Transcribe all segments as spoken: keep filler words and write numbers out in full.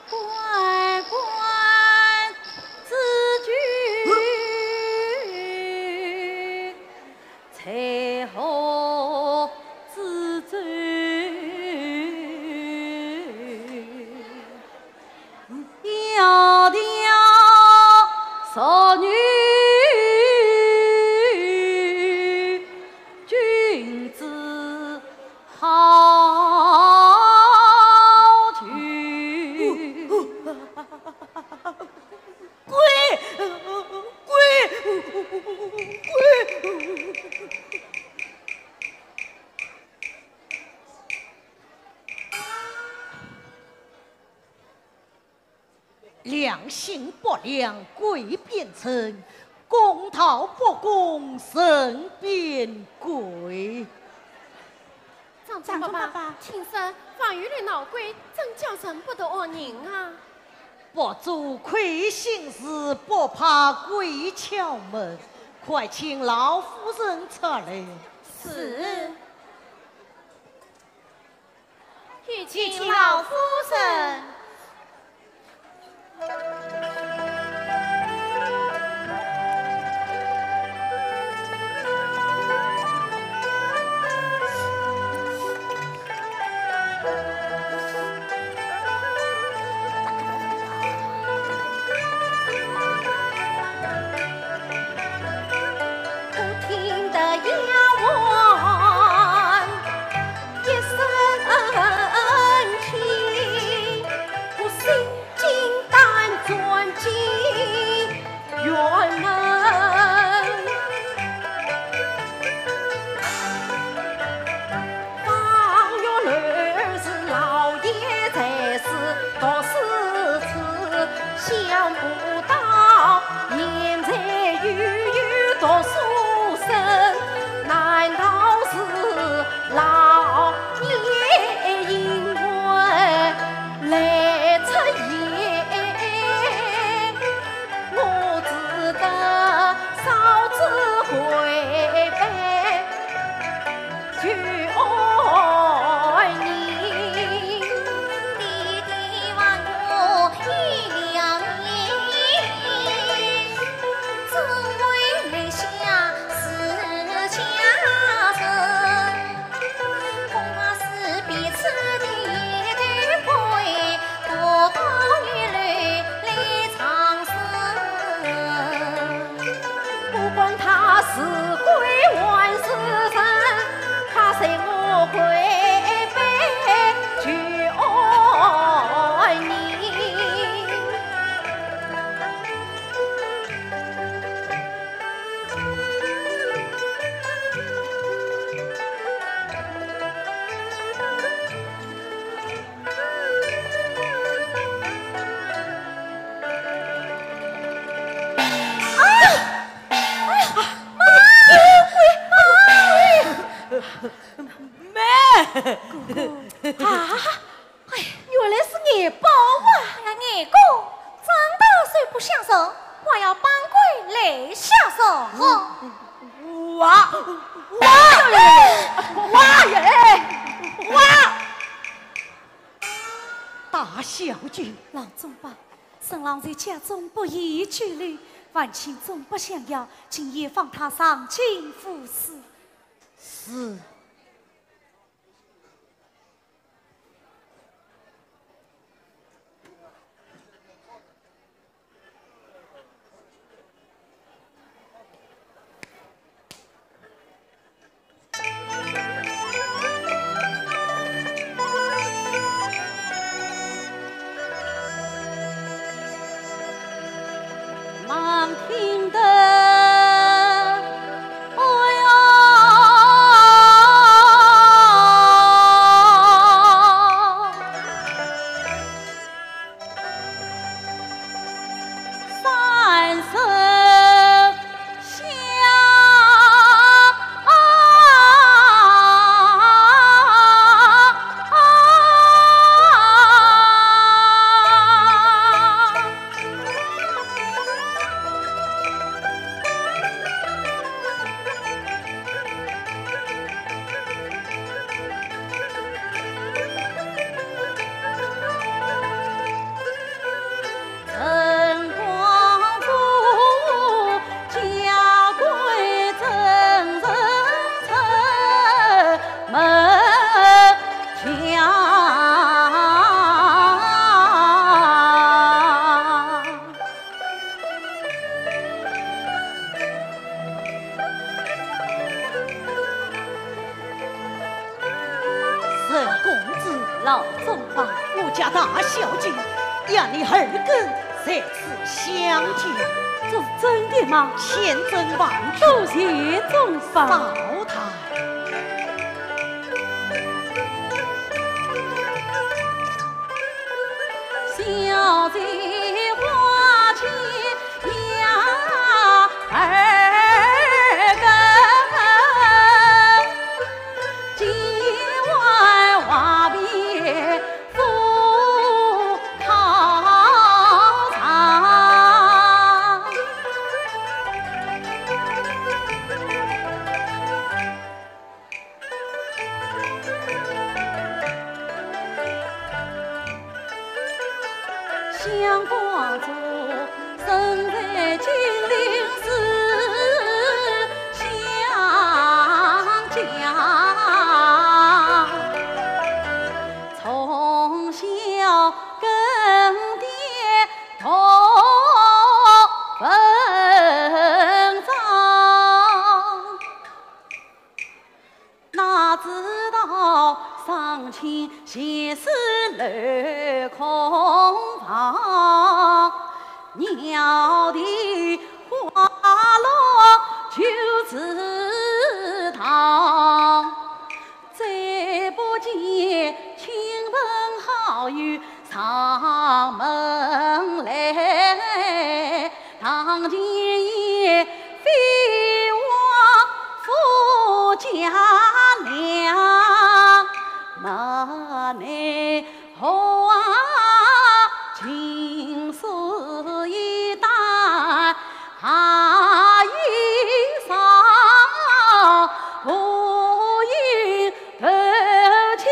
关关雎鸠，在河之洲。窈窕淑女，君子 好逑。滚！滚！滚！ 良心不良鬼变臣，公道不公人变鬼。掌中伯伯，掌中伯伯，听说方圆里闹鬼，真叫人不得安宁啊！不做亏心事，不怕鬼敲门，快请老夫人出来。是。 有请老夫人。不管他是鬼还是神，快随我跪拜求安宁。啊，哎，原来是眼宝啊！哎呀，眼哥，长大虽不相送，还要扮鬼来相送。哇，哇，哇耶，哇！大小姐，老总吧，沈郎在家中不宜拘留，晚清总不相邀，今夜放他上京赴试。是。到中房。我家大小姐，要你二更在此相见。这是真的吗？千真万确。多谢中房。少谈。小姐花前 呀，二更，今晚话别赴考场。 相关主身在金陵是相家，从小跟爹同分房。 哪知道上亲前世楼空房，袅头花落九池塘，再不见亲朋好友上门来。 堂前燕飞花富家娘，门内后啊尽是一担，还有少无影头亲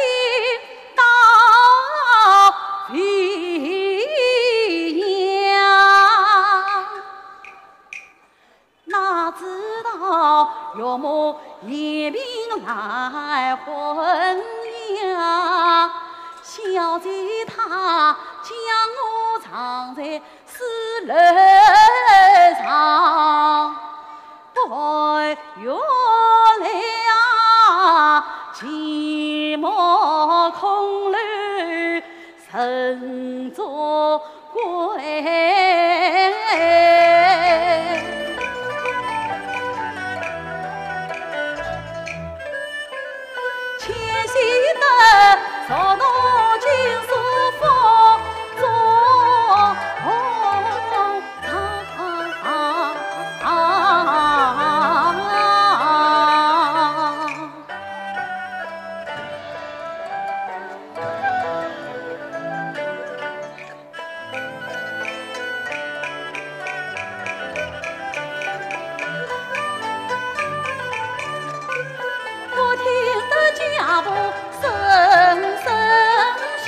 到飞扬。哪知道岳母嫌贫来婚呀，小姐她将我藏在 是楼上，不愿来啊，寂寞空楼人作怪。 我听得脚步声声响。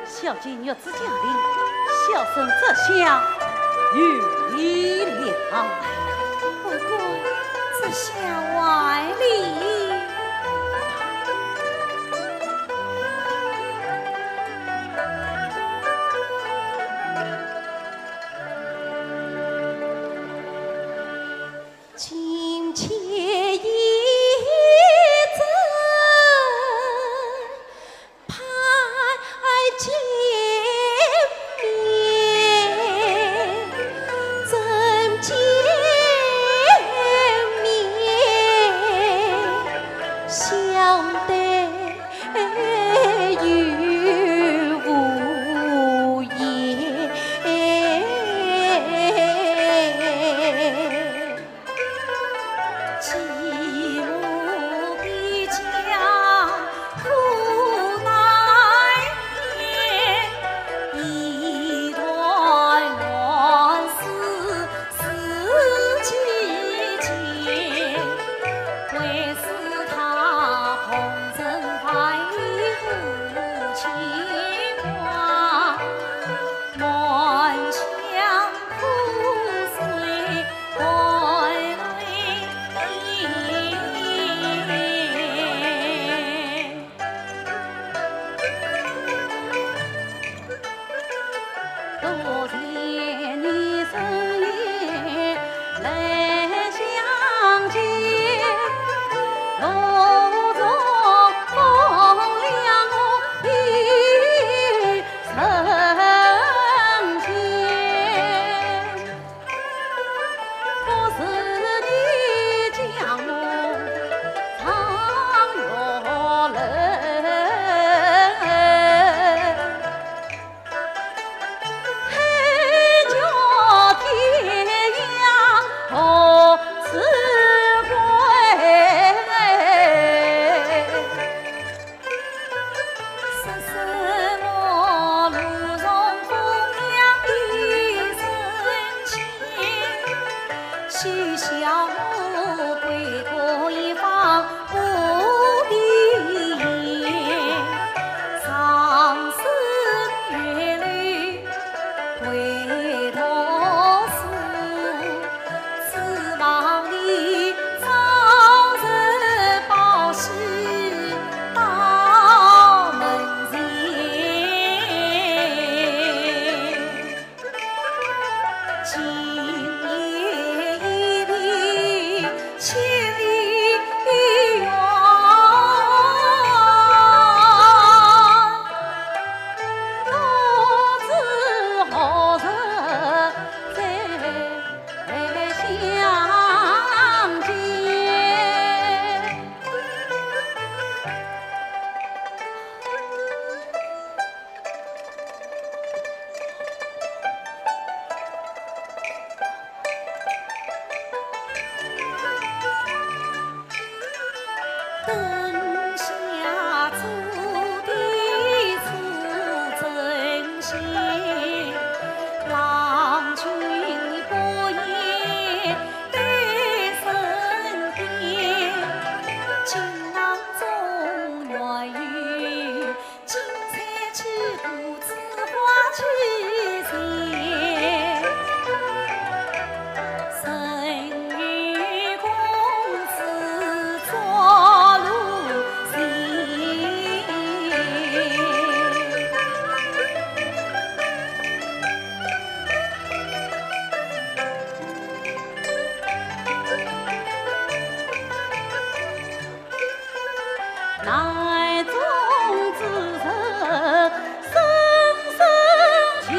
小姐玉指嘉定，小生这厢有礼了。不敢，这厢还礼。多谢你深夜来相见，路中风凉我一身轻。 不是你将我唱落泪，海角天涯何处归？ 说说我路上风凉一身轻，嬉笑我归途一方不必言。长生远路 归途书，指望你早日报喜到门前。今夜一别千里远， 不知何日再相见。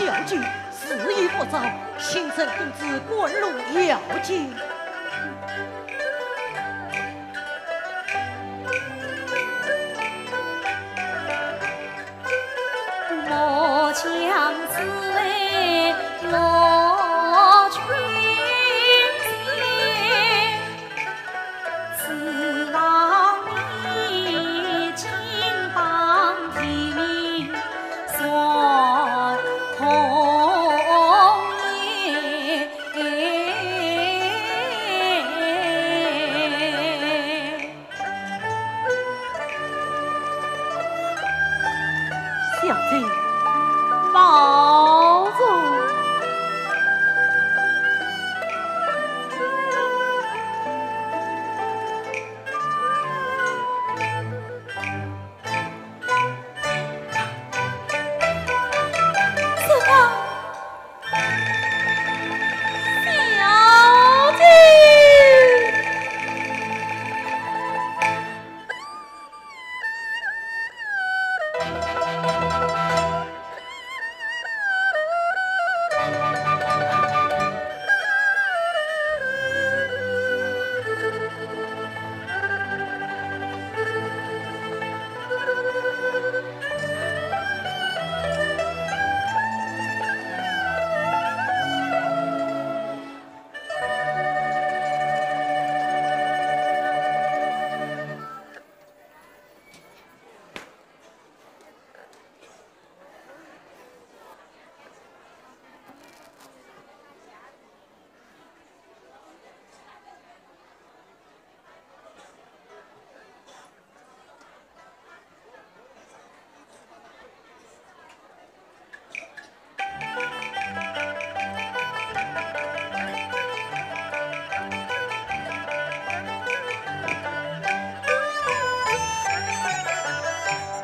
小姐，时已不早，请陈公子赶路要紧。小姐，保重。什么？小姐！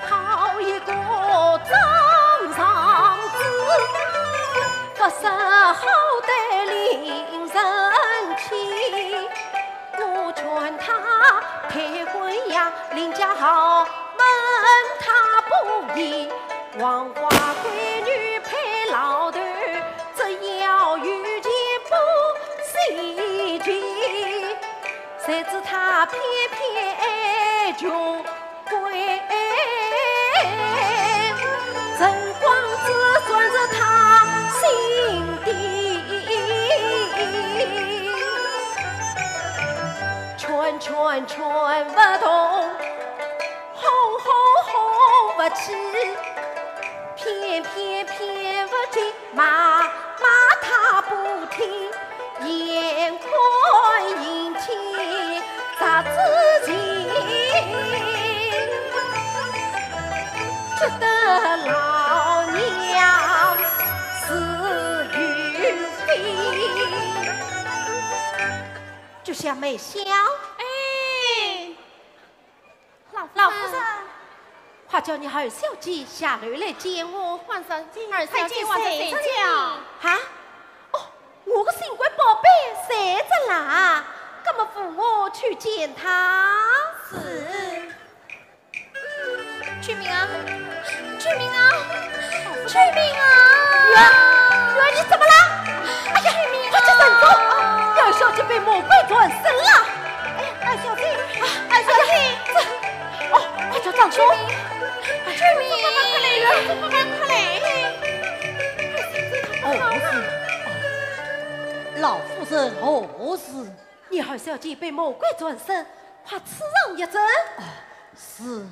好一个张常子，不识好歹令人欺。我劝他退婚呀，另嫁豪门他不依。黄花闺女配老头，只要有钱不稀奇。谁知他偏偏爱穷鬼，辰光只算是他心底。劝劝劝不动，哄哄哄不起，骗骗骗不进，骂骂他不听，眼看阴天着仔晴，只得老娘自由飞。这下梅香。哎，老夫人。老夫人。快叫你二小姐下楼来见我。皇上，二小姐，皇上在睡觉。啊？哦，我个心肝宝贝睡着啦，那么扶我去见她。是。 救命啊！救命啊！救命啊！女儿，女儿，你怎么了？哎呀，救命啊！快叫人走！二小姐被魔鬼缠身了。哎呀，二小姐，啊，二小姐，这，哦，快叫丈夫！救命！救命！快快来！快快来！哦，不是，哦，老夫人，哦，不是。你二小姐被魔鬼缠身，快赐上一针。哦，是。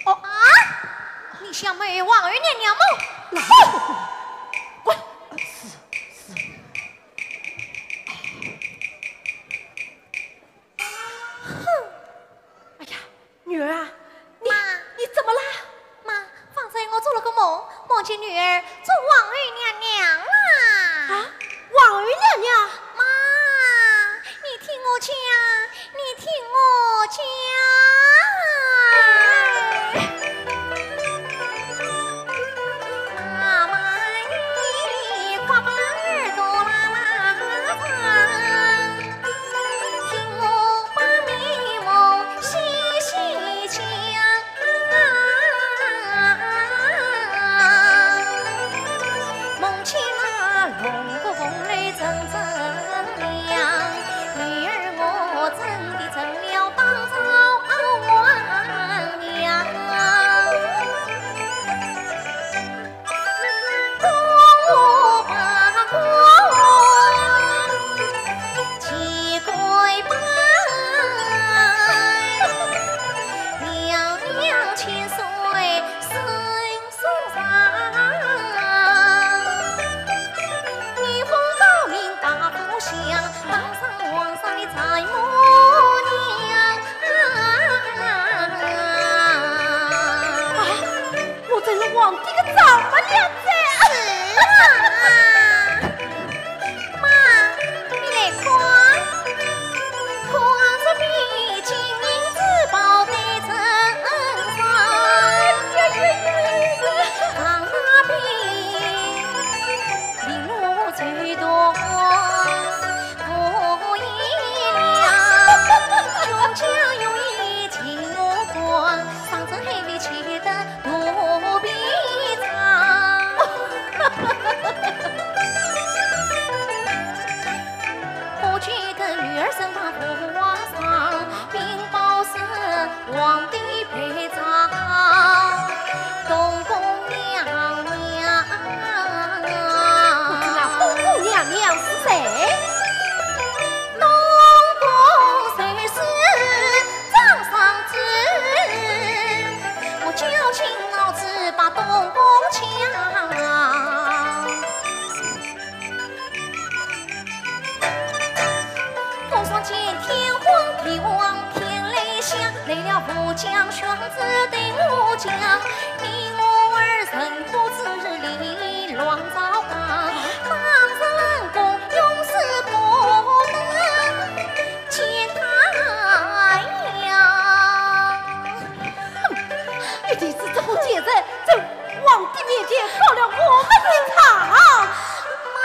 哦啊！你想谋王后娘娘么？滚！是，是。哼！哎呀，女儿啊，你，妈。你怎么啦？妈，方才我做了个梦，梦见女儿做王后娘娘啦。啊？王后娘娘？妈，你听我讲， 你听我讲。你弟子这个贱人，在皇帝面前告了我们一场。妈！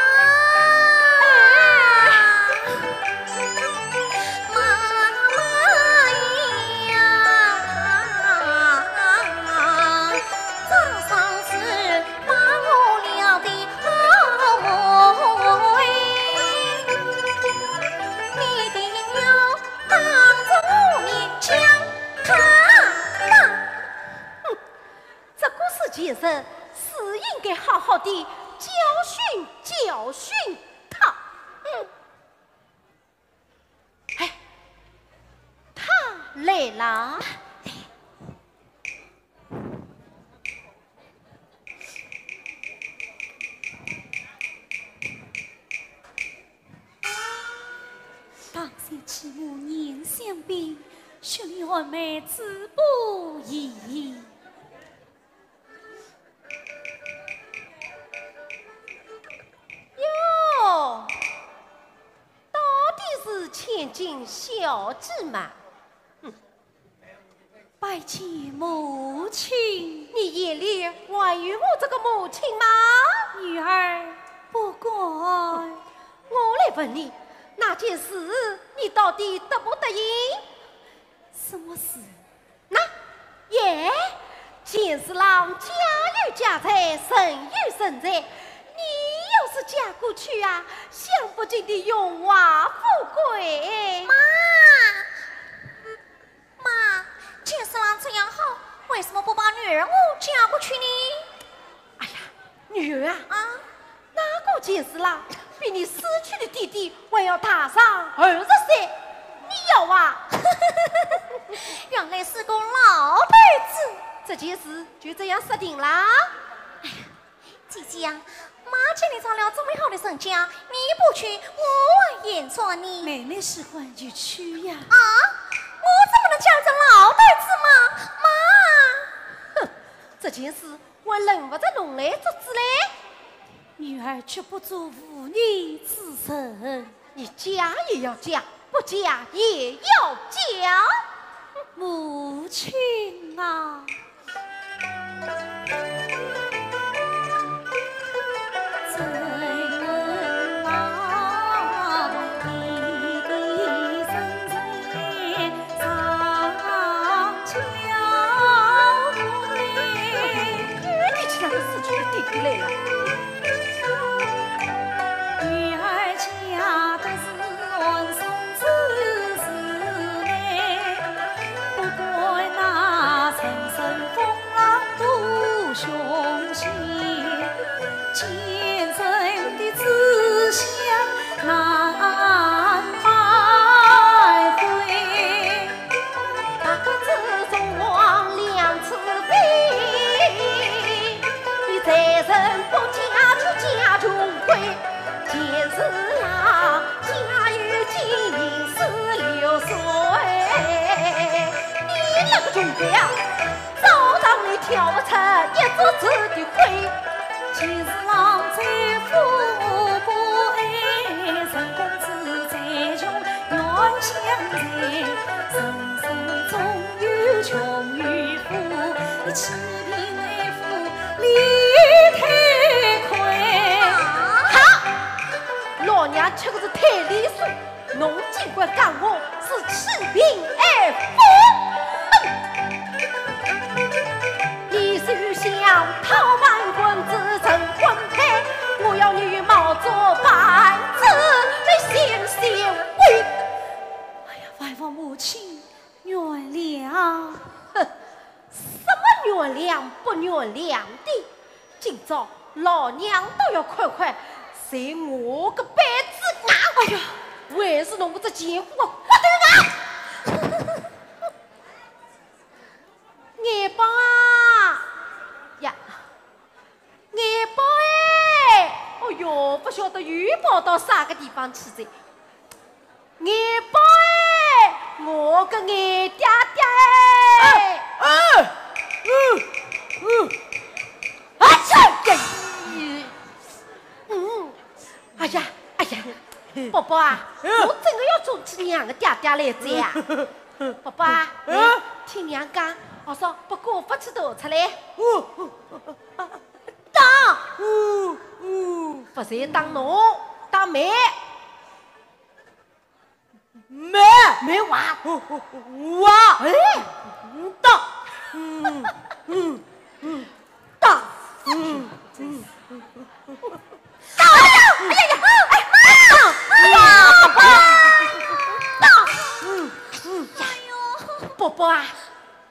这个是贱人，是应该好好地教训教训她。嗯。哎，她来了。 当先欺母娘相比，兄弟妹子不已。哟，到底是千金小姐嘛。 拜见母亲。你眼里还有我这个母亲吗？女儿不敢。我来问你，那件事你到底答不答应？什么事？那，耶，钱四郎家有家财，人有人才，你要是嫁过去啊，享不尽的荣华富贵。妈！ 妈，钱四郎这样好，为什么不把女儿我嫁过去呢？哎呀，女儿啊，啊？那个钱四郎比你死去的爹爹还要大上二十岁，你要啊？原来是个老头子。这件事就这样说定啦。哎呀， 姐姐呀，妈给你找了这么好的人家，你不去，我还嫌错你。妹妹喜欢就去呀。啊，我怎么能嫁这老头子嘛？妈！哼，这件事还轮不着侬来做主嘞。女儿绝不做无义之人。 你嫁也要嫁，不嫁也要嫁。母亲啊！你这个死去的弟弟来了。 女儿嫁的是寒窗之时呢，不管那人生风浪多凶险，奸臣的志向难挽回。 白骨之中黄粱之辈，你才人不嫁就嫁穷鬼，钱四郎家有金银四六岁，你那个穷鬼啊，早让你挑不出一桌子的亏。钱四郎再富不贵，人公子再穷 远相随，人生总有穷与富，你欺贫爱富，理太亏。好，老娘吃个是推理书，侬尽管讲我是欺贫爱富。 你休想讨饭棍子成婚配，我要你毛做板子来显显威。哎呀，还望母亲原谅。哼，什么原谅不原谅的？今朝老娘倒要看看，谁我个板子啊！哎呀，还是侬个这贱货个骨头啊！ 眼宝啊！呀，眼宝哎！哦哟，不晓得又跑到啥个地方去哉。眼宝哎！我个眼爹爹哎！哎，哎，嗯，宝啊，嗯。侬真个要做起娘个爹爹来哉啊？宝宝啊，嗯。来，听娘讲，我说不过勿去逃出来。嗯。打。嗯，嗯。勿是打侬，打妹。妹。妹娃。嗯，嗯，嗯，娃。哎。嗯，打。嗯，嗯，嗯。 打！嗯，嗯，嗯。打！哎呀，哎呀，哎，打！打！嗯，嗯。哎呦，宝宝啊，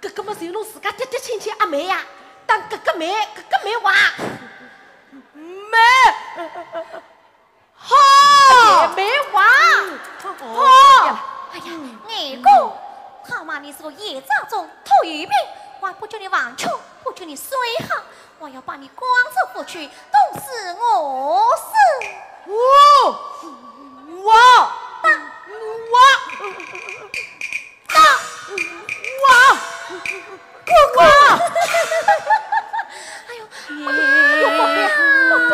搿个么就侬自家爹爹亲亲阿妹呀，打搿个妹，搿个妹娃。妹。 好。哎，妹娃。好。哎呀，哎呀，二哥，好嘛，你是个野杂种，拖油瓶，我不准你横冲，不准你水行，我要把你赶出府去，冻死饿死。哦，哇，哇。 打！哇！哥哥！哎呦，哎呦，宝贝，宝贝。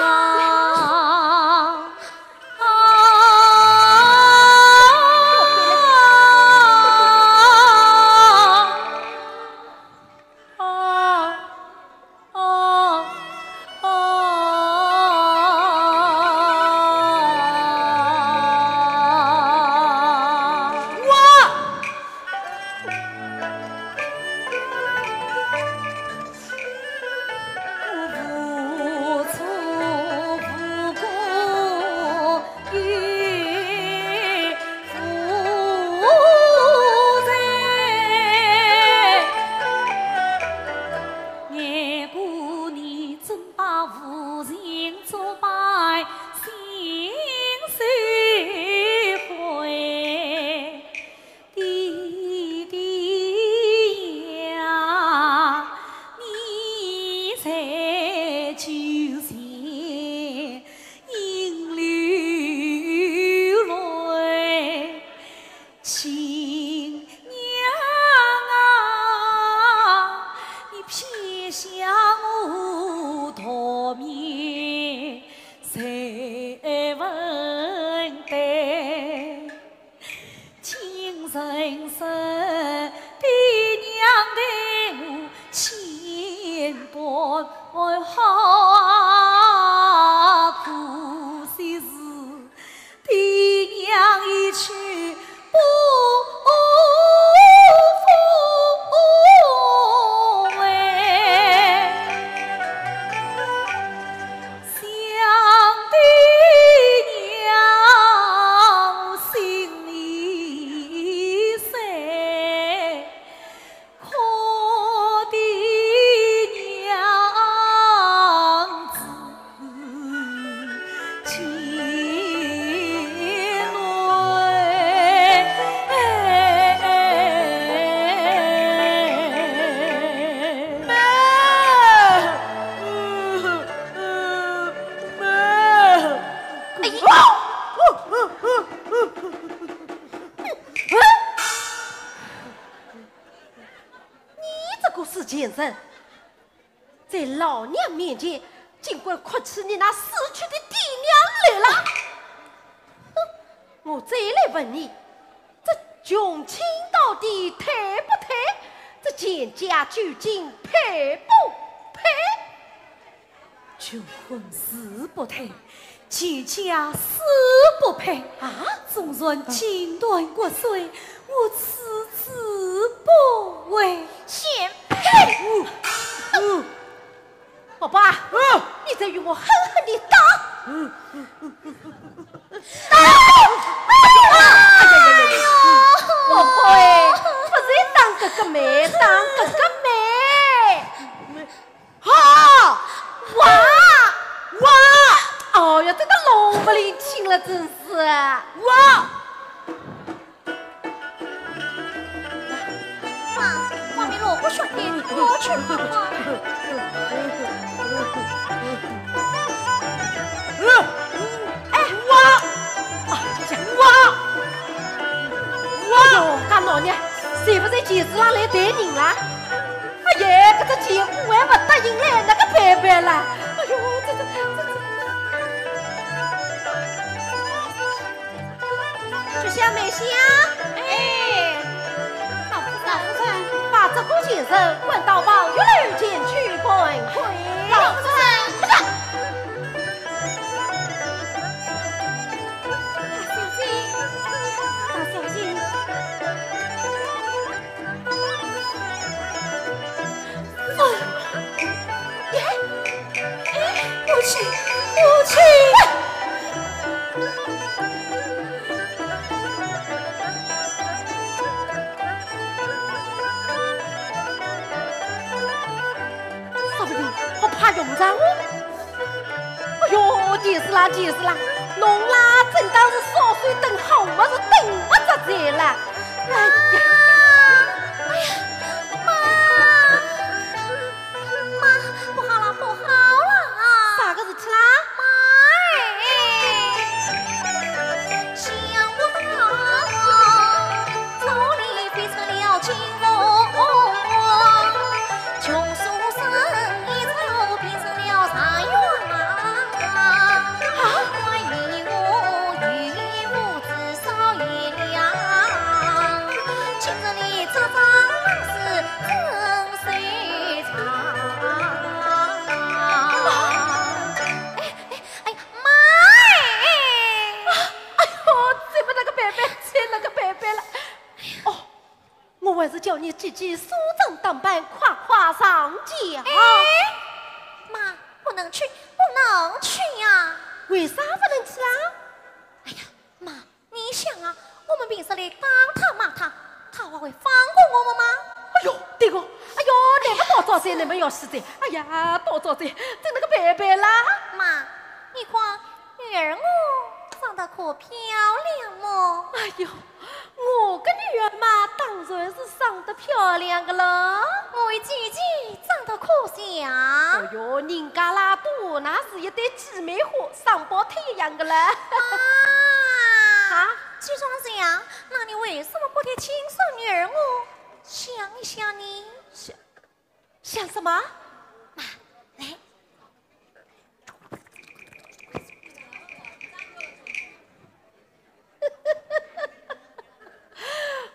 亲娘啊，你撇下我逃命谁问对？今生死，爹娘待我千般好，可惜是 爹娘一去不复回，想爹娘心里碎。 可的娘子情泪。哎呀！ 你这个死贱人，在老娘面前竟敢哭起你那死去的爹娘来了！哼，我再来问你，这穷亲到底配不配？这贱家究竟配不配？ 穷婚死不配，贱家死不配。啊？纵然锦断骨髓，我此子不悔。贱胚！嗯，嗯。宝宝啊，嗯。你再与我狠狠地打。嗯，嗯，嗯，嗯，嗯。哎呦，哎呦，哎呦，哎呦，宝宝哎，不是打哥哥妹，打哥哥妹。 啊！哇！哇！哦哟，这个弄不灵清了，真是。哇！妈，外面落个雪天，我去看看。哎，哇！啊，哇！哇！哎哟，搿老娘，是不是前世浪来待人啦？ 哎呀，搿只贱货还勿答应嘞，哪个办法啦？哎哟，这这这这。香，梅香。哎，老夫人。老夫人，把这个贱人关到房月楼前去问问。老夫人。大小姐，大小姐。 哎，哎，母亲，母亲！说不定我怕用着我。 哎哟，就是啦，就是啦，侬啦，真当是烧水等好，我是等不着哉啦。哎呀，哎呀，妈，妈，不好了，不好了啊！啥个事体啦？妈哎！ 哎，哎，哎，妈哎！哎呦，怎么那个伯伯，怎么那个伯伯了？哦，我还是叫你姐姐梳妆打扮，快快上轿。哎，妈，不能去，不能去呀。为啥不能去啊？哎呀，妈， 你想啊，我们平时里打他骂他，他还会放过我们吗？哎呦，对哦，哎呦，那么多早些，那么要死的，哎呀，多早些，真那个伯伯啦。妈，你看，女儿我长得可漂亮么？哎呦，我个女儿嘛，当然是长得漂亮的了。我的姐姐长得可像。哎呦，人家啦，都那是一对姊妹花，双胞胎一样的了。啊，啊？ 既然这样，那你为什么不替亲生女儿我想一想呢？想，想什么？妈，来。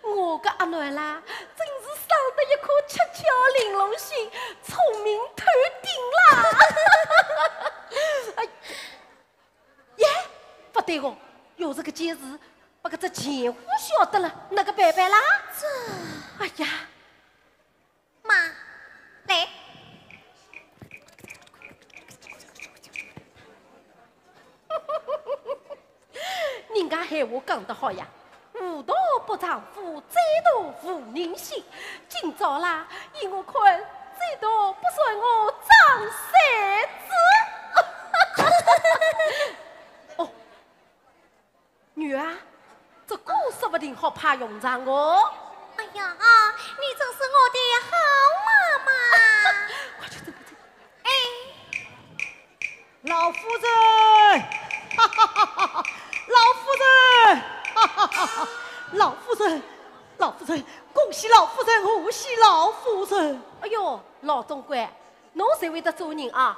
我个阿囡啦，真是生得一颗七窍玲珑心，聪明透顶啦！哎， 耶，不对哦，要是搿件事，拨搿只贱货晓得了，哪个办法啦？这，哎呀，妈，来。人家闲话讲得好呀， 无道不丈夫，最道无人心。今朝啦，依我看，最道不算我张三子。哦，女儿，这个说不定好派用场哦。哎呀，你真是我的好妈妈。快去走吧，走吧。哎。 老夫人，哈哈哈哈，老夫人，哈哈哈哈，老夫人，老夫人，恭喜老夫人，贺喜老夫人。哎哟，老总管，侬才会得做人啊？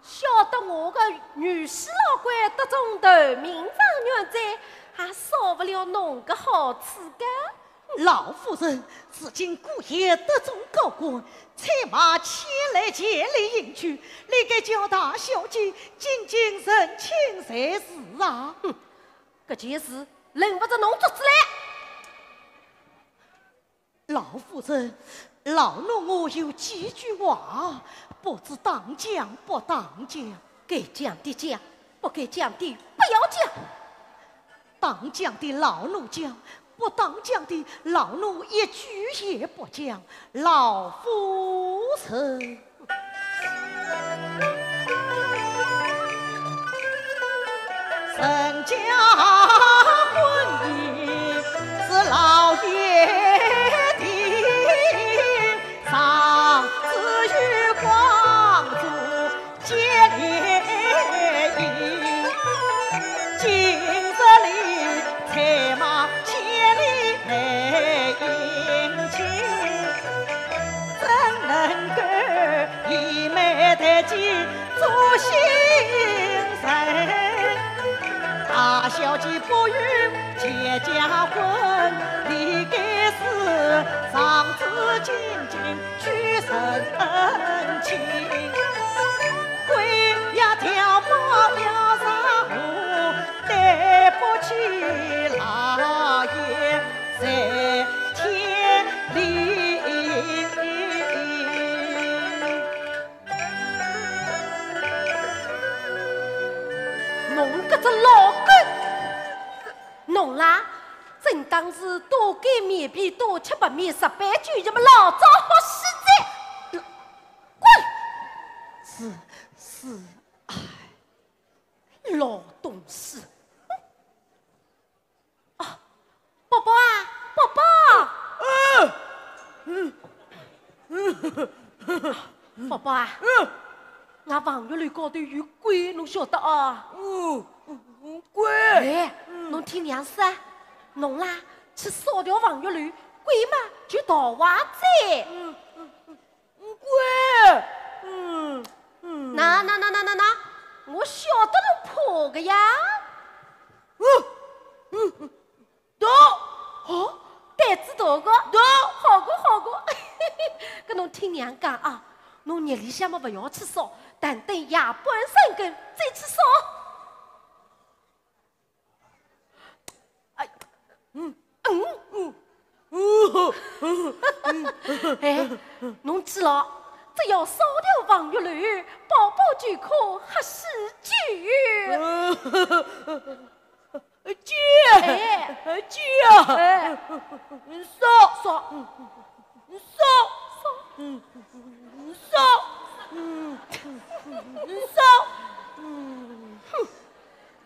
晓得我个女婿老倌得中头名状元哉，还少不了侬个好处个。 老夫人，如今姑爷得中高官，策马前来千里迎娶，理该叫大小姐进京成亲才是啊。哼，搿件事轮勿着侬做主嘞。老夫人，老奴我有几句话，不知当讲不当讲。该讲的讲，不该讲的不要讲。 当讲的老奴讲，不当讲的老奴一句也不讲。老夫人，人家婚姻是老爷定，上主有光祖 建立姻，今日里策马千里来迎亲，怎能够一昧待见做新人？大小姐不允见侬搿只老狗，侬啦，真当是多盖面皮，多吃白面，十杯酒，要么老早好死哉！滚！是，是，哎，老东西。 啊，宝宝啊，宝宝！宝宝啊，俺房月楼高头有鬼，侬晓得啊？嗯，嗯，鬼。哎，侬听娘说啊，侬啦，去烧掉房月楼，鬼嘛就逃坏哉。嗯，嗯，嗯，鬼。嗯，嗯。那，那，那，那，那，那，我晓得侬怕个呀。嗯，嗯，嗯。 大。哦，胆子大个。大。好个，好个。搿侬听娘讲啊，侬日里向么勿要去烧，但等夜半三更再去烧。哎，嗯，嗯，嗯，嗯。哎，侬记牢，只要烧掉房月楼，宝宝就可喝喜酒。 姐，哎。姐啊，哎。烧，烧，烧，烧，烧，烧，哼，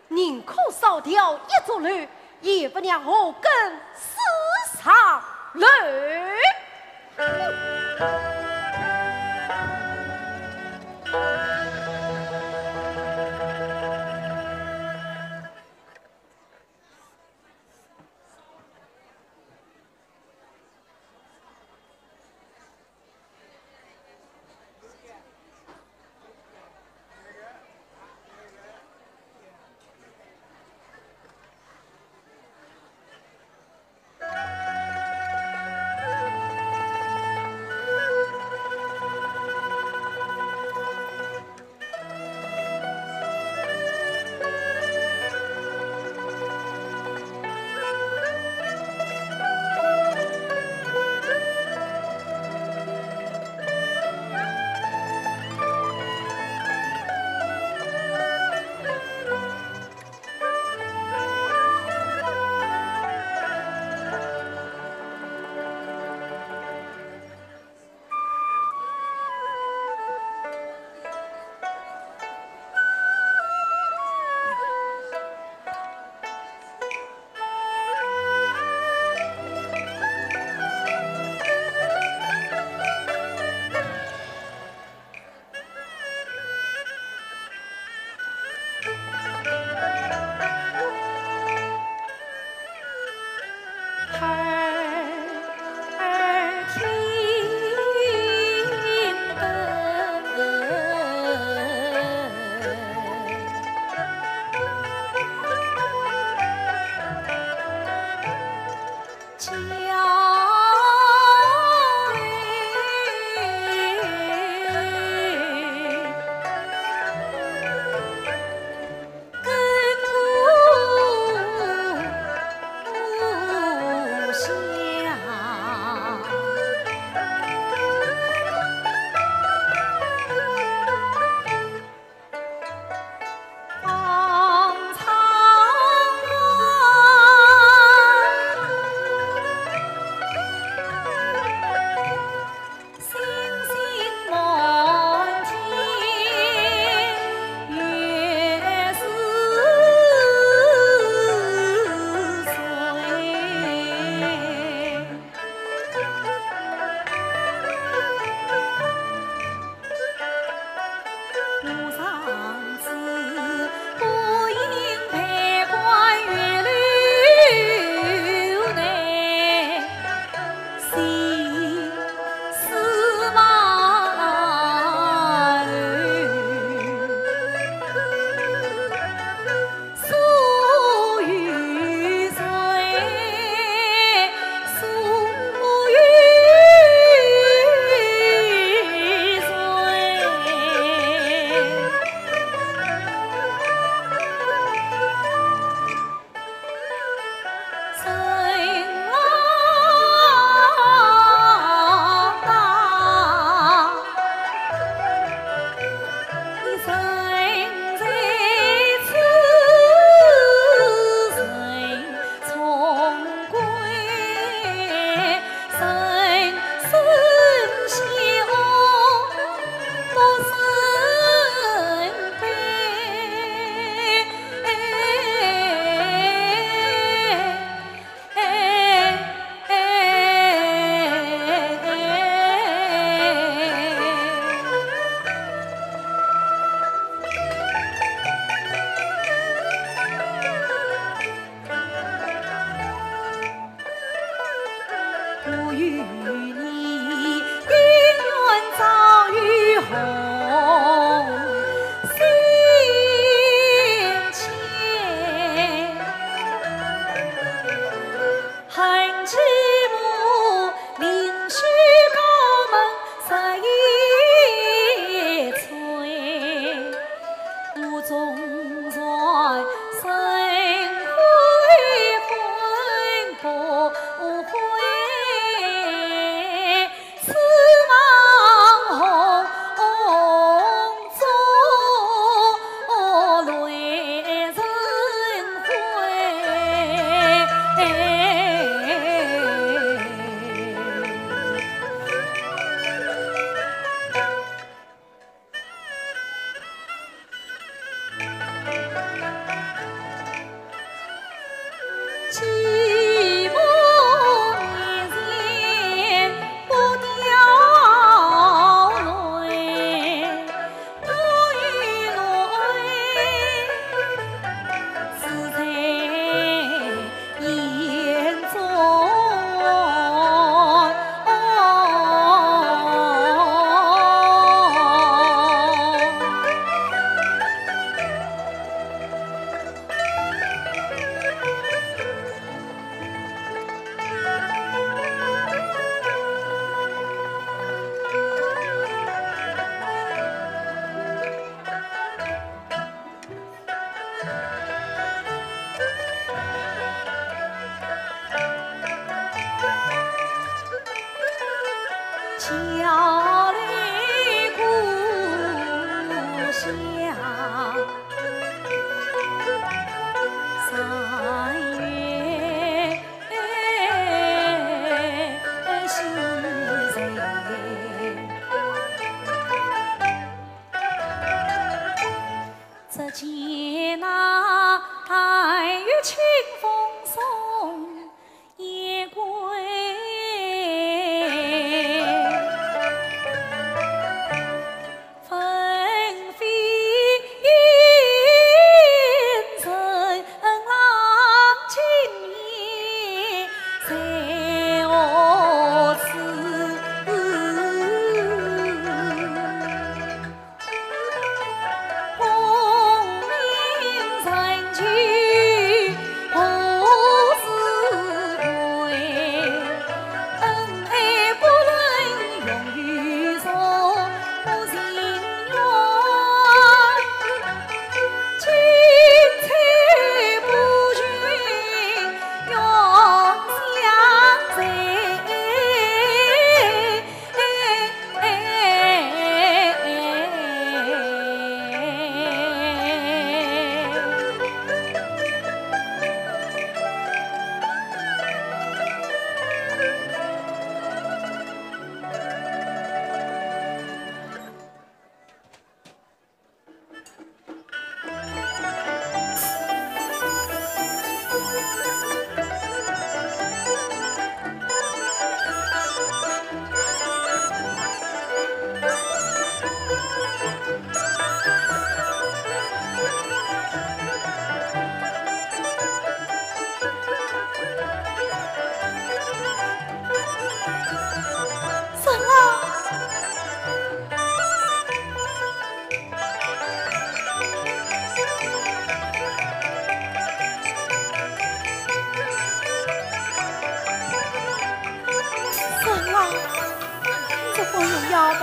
宁可烧掉一座楼，也不让我跟死上楼。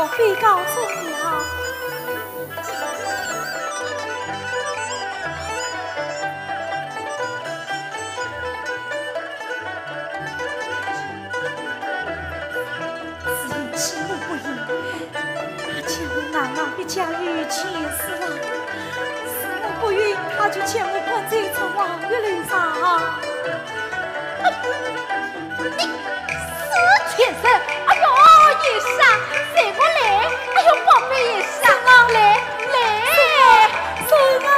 我非告真娘。只因妻母不依，她见我安郎比较有钱势啊，是我不允，她就将我关在这望月楼上。 你死贱人！哎呦，叶氏啊，随我来！哎呦，宝贝叶氏啊，来，来！是啊，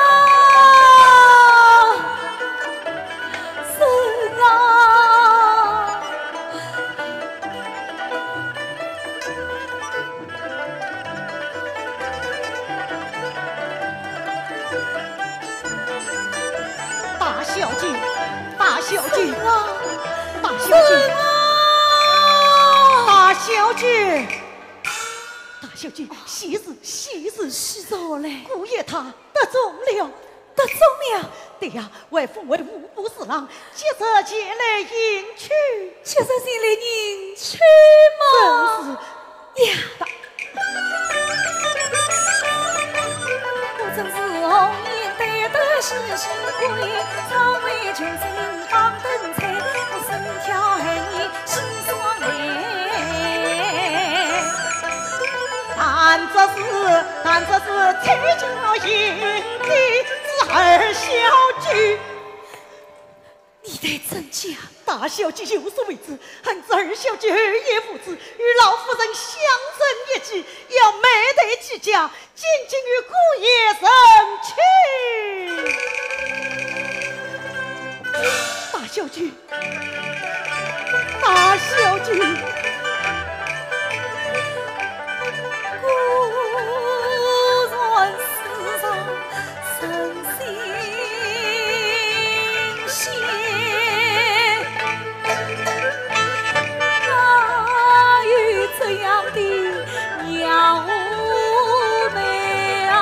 是啊，是啊！大小姐，大小姐，大小姐，大小姐，大小姐，喜事，喜事！喜事何来？姑爷他得中了。得中了？对呀，外府外的户部侍郎，即日前来迎娶。即日前来迎娶吗？正是。 呀，大……但这是，但这是崔家贤弟之二小姐。 你待怎讲？大小姐有所未知，恨之二小姐厚颜无知，与老夫人相认一计，要瞒待季家，进京与姑爷成亲。大小姐，大小姐，果然是 神仙仙，哪有这样的妙妹啊？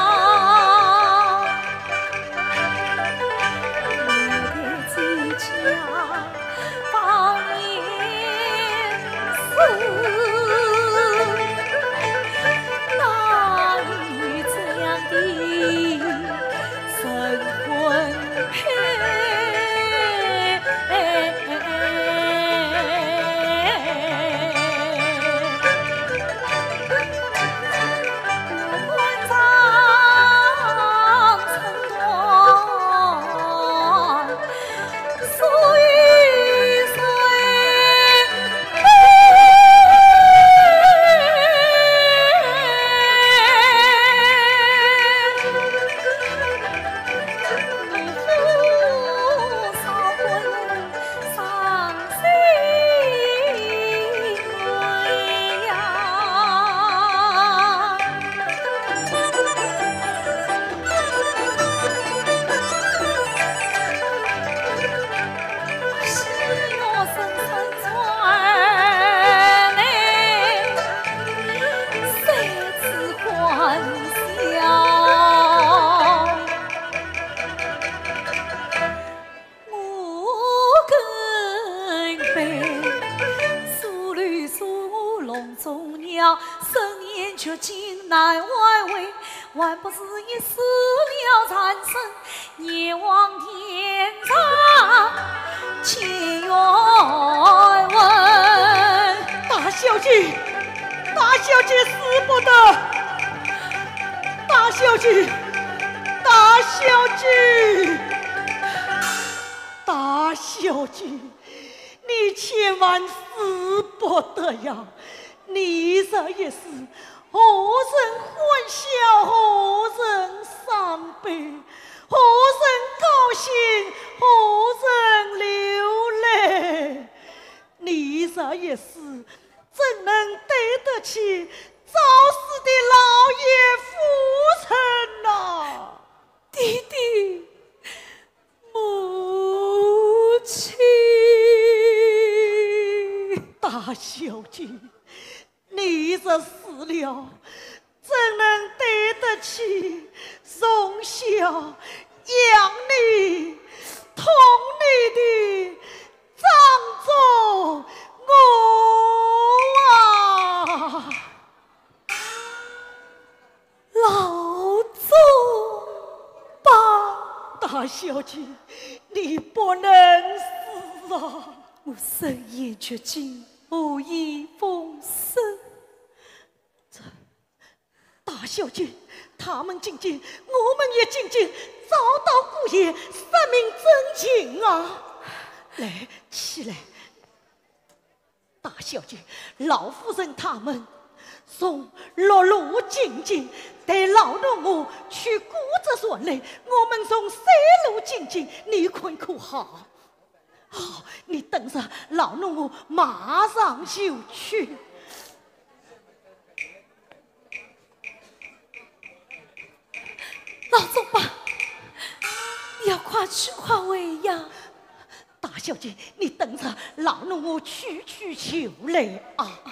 你的指甲 大小姐，大小姐死不得！大小姐，大小姐，大小姐，你千万死不得呀！你这一死， 何人欢笑，何人伤悲，何人高兴，何人流泪。你这一死，怎能对得起早死的老爷夫人呐？爹爹，母亲。大小姐， 你若死了，怎能对得起从小养你、疼你的张仲我啊？大小姐，你不能死啊！我身陷绝境，何以复生？这，大小姐，他们进京，我们也进京，找到姑爷，说明真情啊！来，起来。 大小姐，老夫人他们从陆路进京，待老奴我去过这船来，我们从水路进京，你看可好？好，你等着，老奴我马上就去。 老祖宗，你要快去快回呀！大小姐，你等着，老奴我去去就来啊！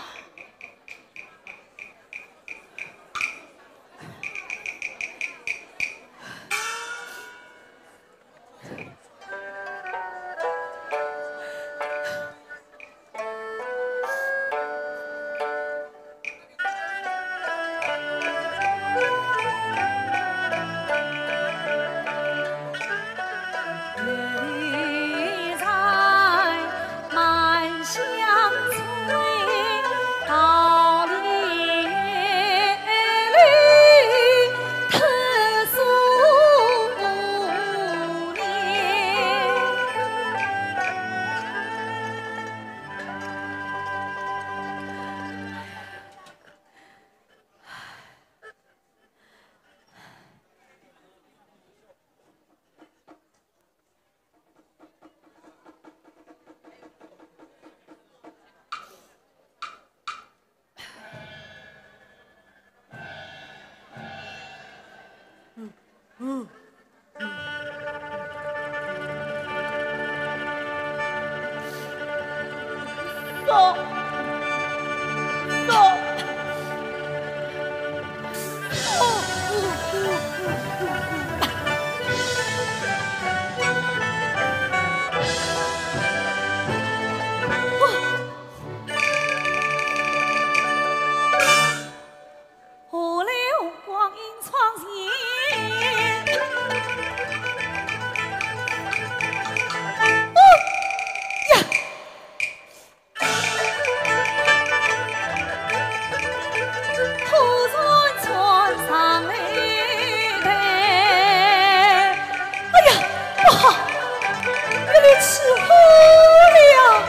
哎呀，不好，这里起火了！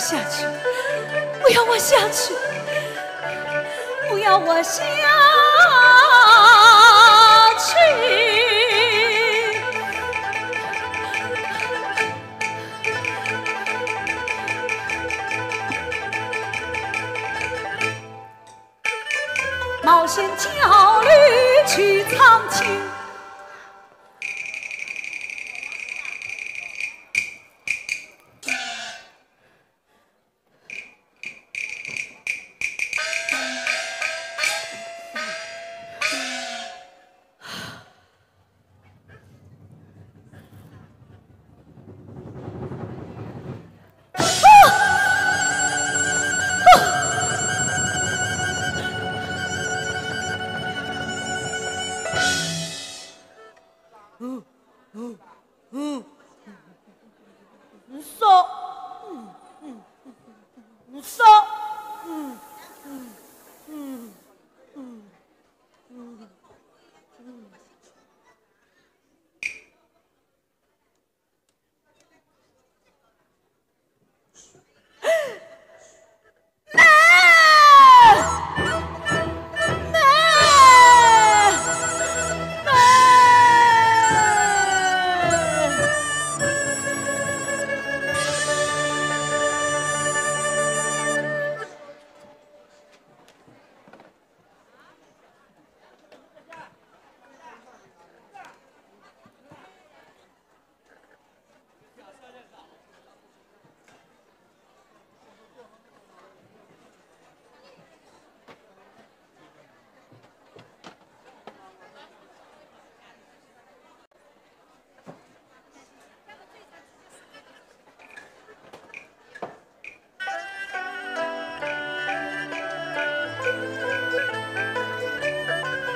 下去，不要我下去，不要我下去。冒险叫你去唱情。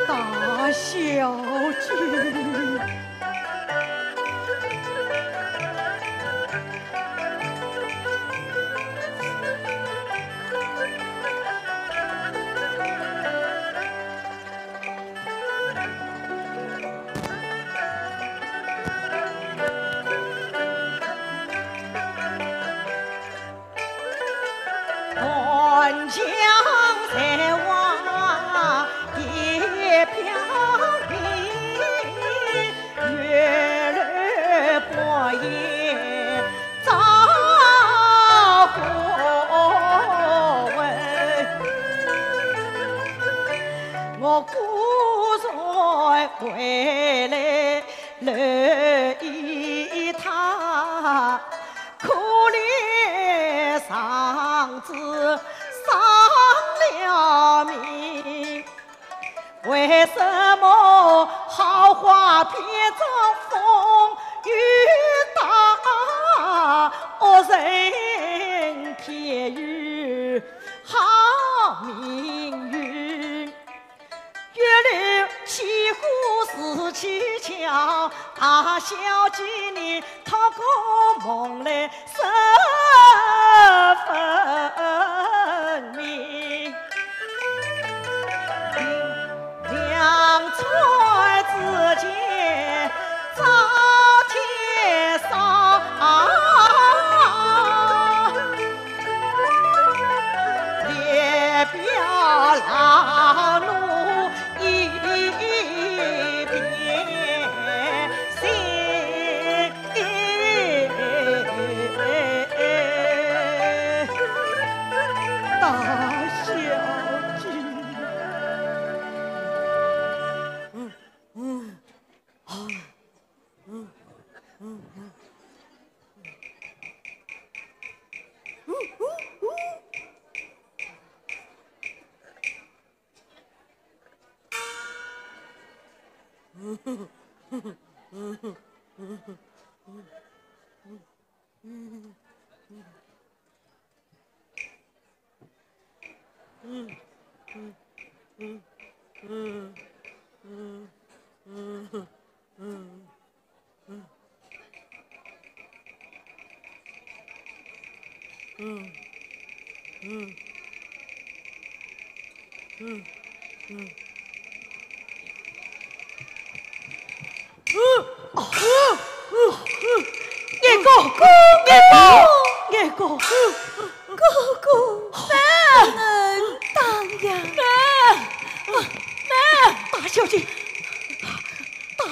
大小姐。 断肠才华一表明，月楼半夜照孤魂。我孤船回来 留一趟，可怜上子丧了命。为什么好花变作风雨大，恶人偏有好命运？ 月楼起火是蹊跷，大小姐你托个梦来说分明。两船之间遭天杀。 列表老奴一边心。大小姐。嗯，嗯，啊。 嗯，嗯，嗯，嗯，嗯，二哥，二哥，二哥。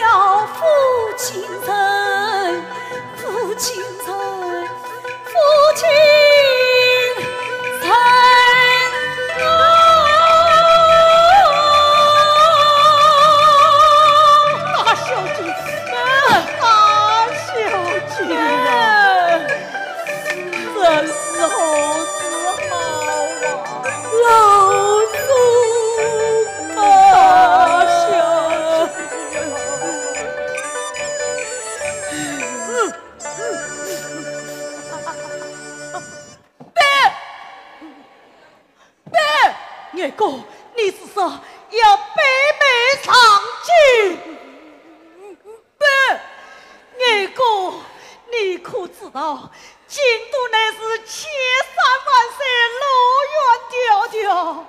要负亲人，负亲人，负亲人啊！大小姐，大小姐啊！这是何时好啊？老祖啊！大小姐啊！ 伯，二哥，你是说要背背上去？伯，二哥，你可知道京都乃是千山万水，路远迢迢，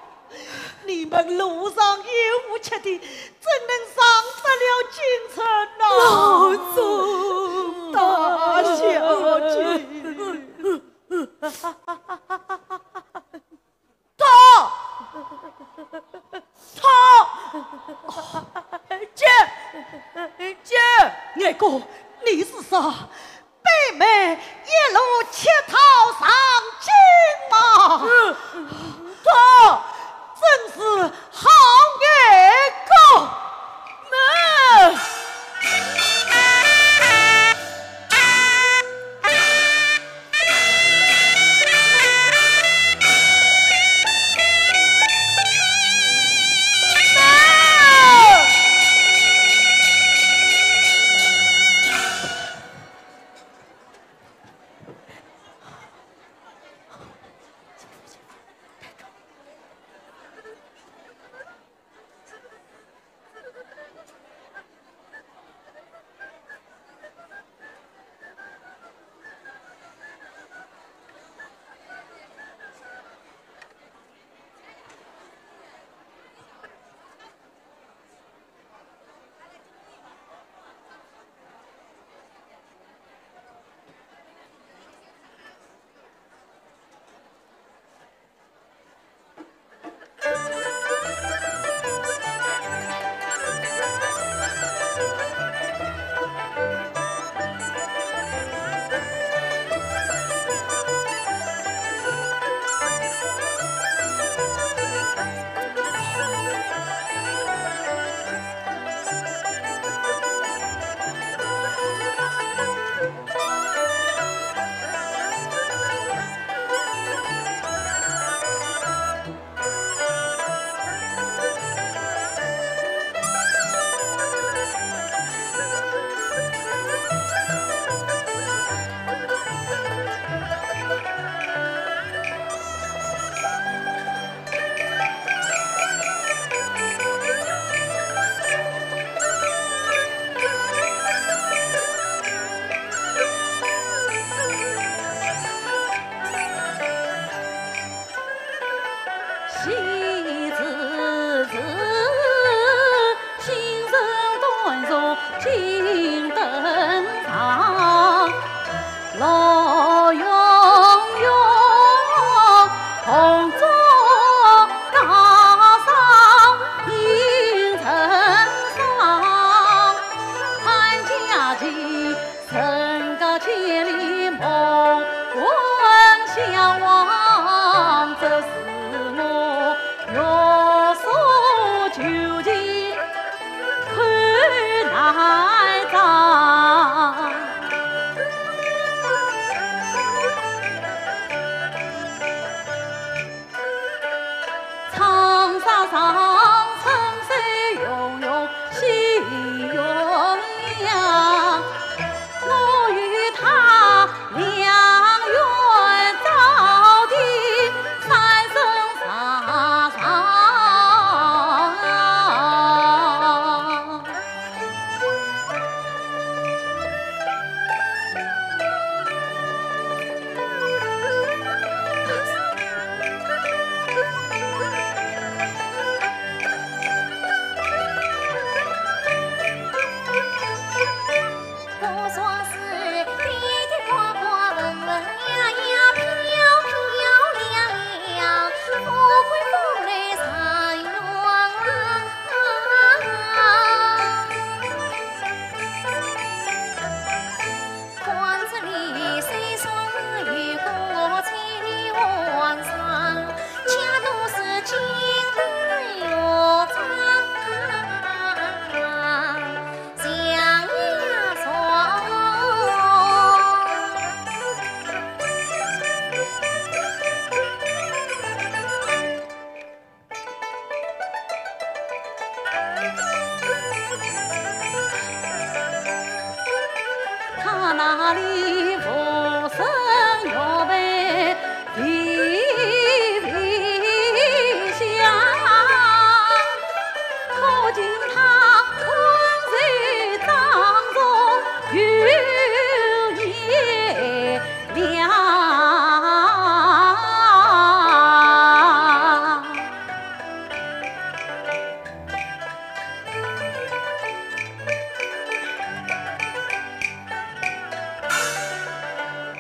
你们路上有无吃的，怎能上得了二哥，你是说北门一路乞讨上京吗？嗯，他真是好二哥。嗯。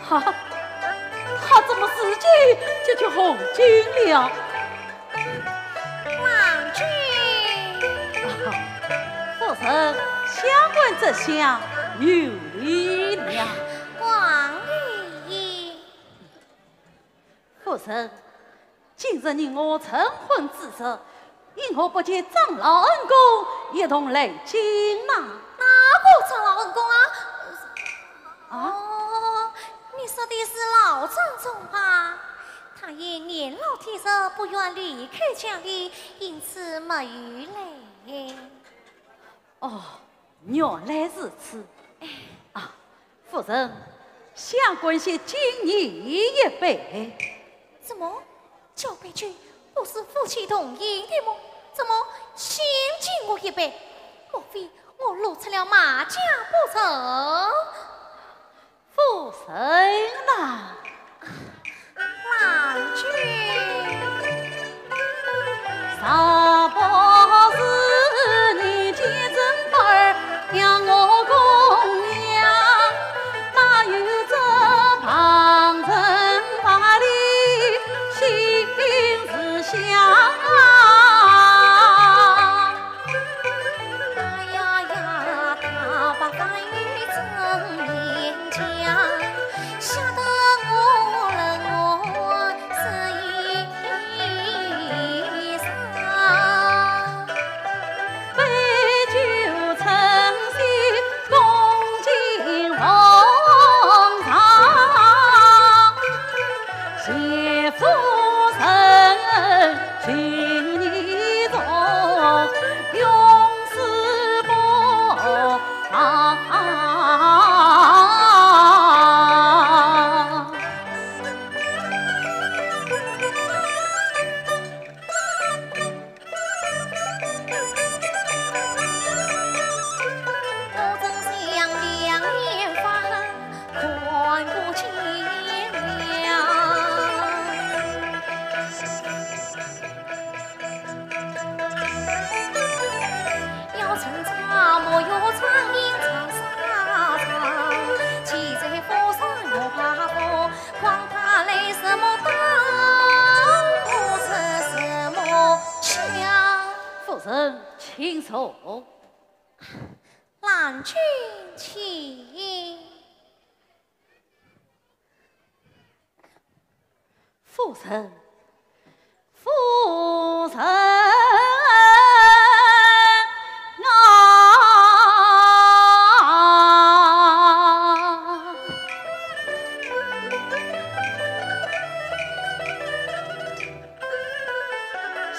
哈，他怎么自己就去红军了？ 夫人，下官这厢有礼了。王爷。夫人，今日你我成婚之日，你我不见长老恩公一同来京呐。哪个长老恩公啊？啊？哦，你说的是老张总吧？他因年老体弱，不愿离开家里，因此没有来。 哦，原来如此。啊，夫人，下官先敬你一杯。怎么？交杯酒不是夫妻同饮的么？怎么先敬我一杯？莫非我露出了马脚不成？ 夫人呐。郎君。若不是你见人儿养我供养，哪有这旁人百里心事香啊？哎呀呀，他把咱与争 娘家，吓得我冷我身衣裳。杯酒称心，共进红肠。谢夫人，请你坐，永世不 啊。夫人，请坐。郎君请。 夫人，夫人啊！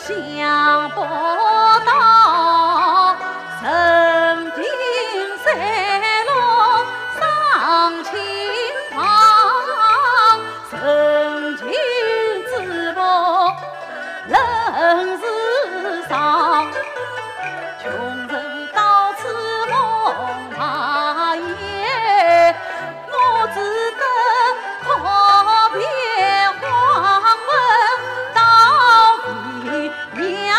想不到人情散落上青堂， 人情之薄人世少，穷人到此梦马也，我只得靠别黄门到天涯。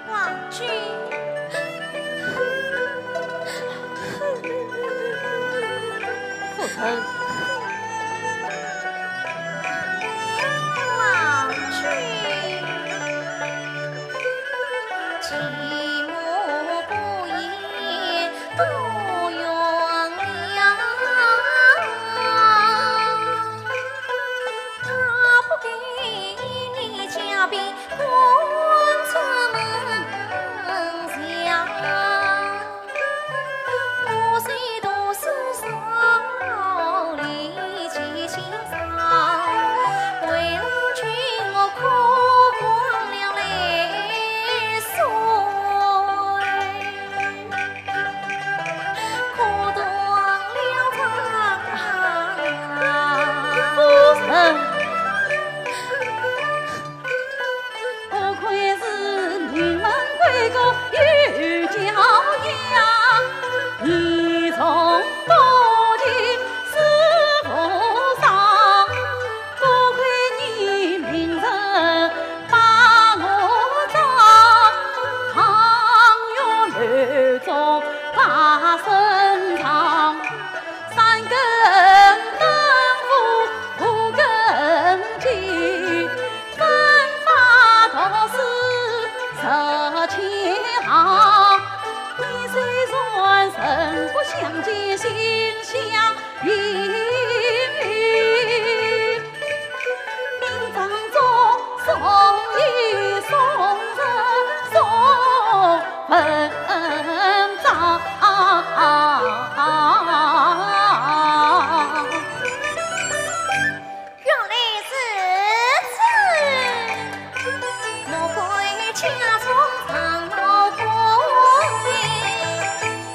郎君。夫人。郎君。寂寞孤雁 多冤枉。他不给你家贫困出门下，我虽读书少，立己心上，为郎君我哭光了泪水。 夫人，不愧是名门闺阁有教养，你从不近师傅上。 多亏你名人把我照，状元楼中把身藏，三更灯火五更鸡，分发读书十千原来如此。莫怪家中常闹鬼，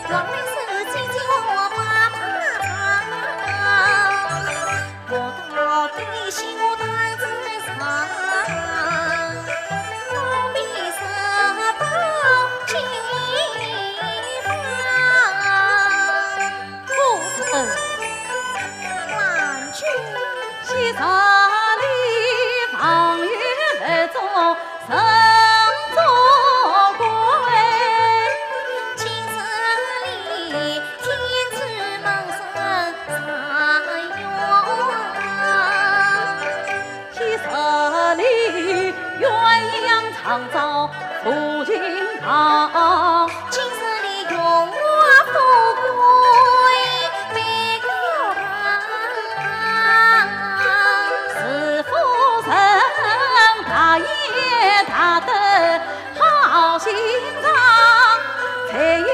原来是姐姐我爸爸唱。我到底心我当自伤，我比什么都气愤。 夫人。郎君。昔日里望月楼中人作鬼，今日里天子门神上云。 昔日里鸳鸯常照抚琴旁，今日里荣华富贵悲高堂。是夫人大爷大德 好心肠，才有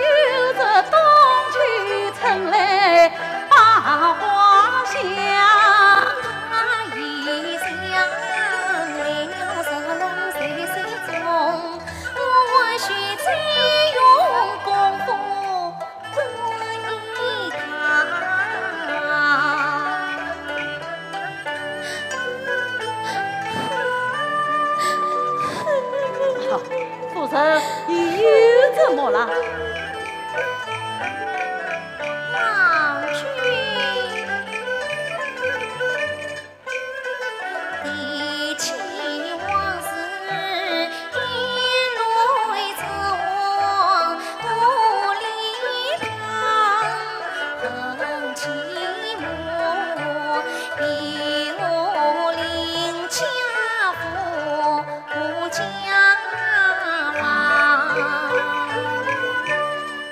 这冬去春来百花香。他一向来了十龙在水中，我还需再用功夫 夫人，你又怎么了？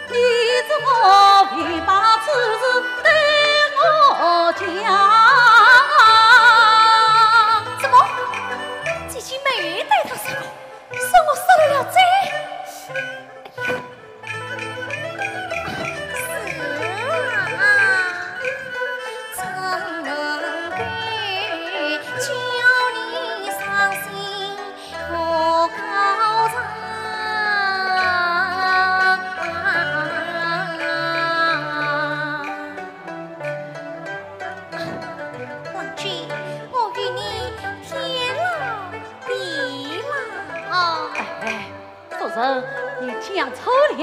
你怎么未把此事对我讲？怎么？姐姐没有对他说过，说我失了了罪？是啊，怎能够叫你伤心 王君，我与你天老地老。哎，夫人，你讲错了，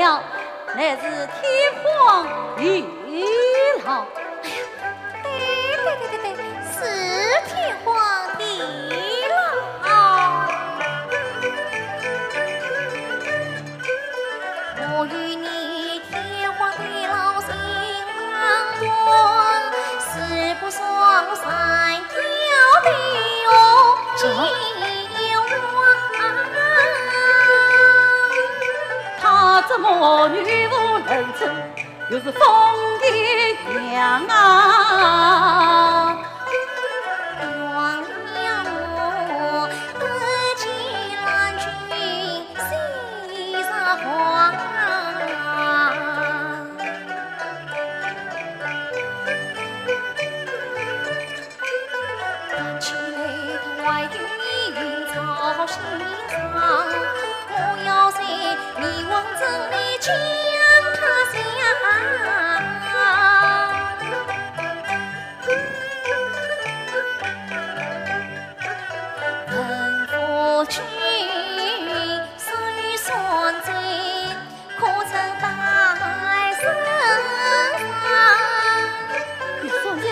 乃是天荒地老。 对对对对对，是天荒地老。我与你天荒地老心难断，是不双双条的哦，情缘。他怎么语无伦次？ 又是风的扬啊。你说这……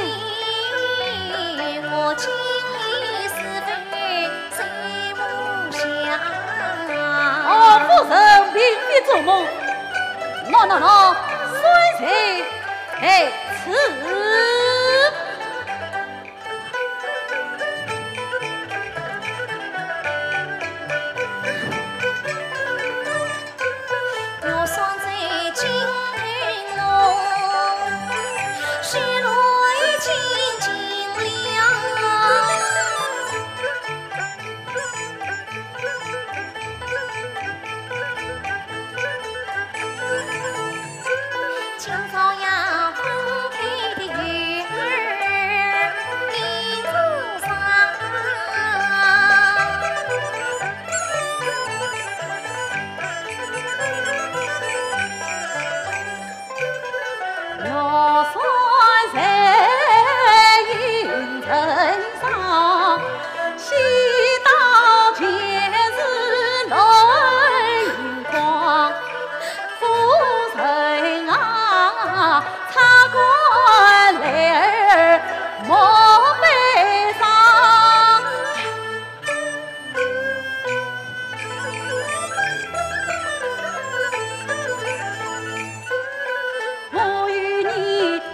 哦，夫人并非做梦。喏，喏，喏，谁在此？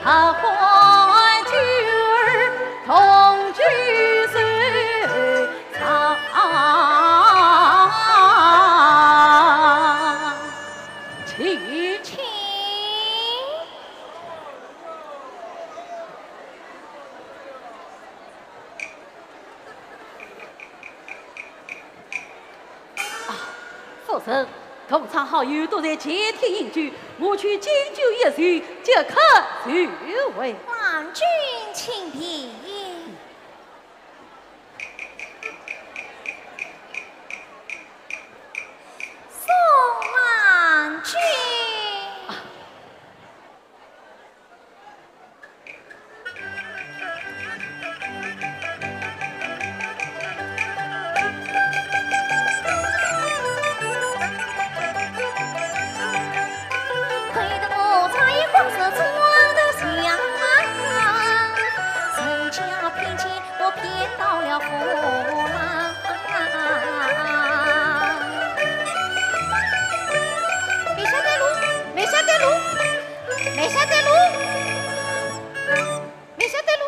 啊，欢聚儿同聚收场。请。请。 啊，夫人，同窗好友都在前厅饮酒，我去敬酒一巡，即刻就回。望君请便。送望君。啊， 慢些带路，慢些带路，慢些带路。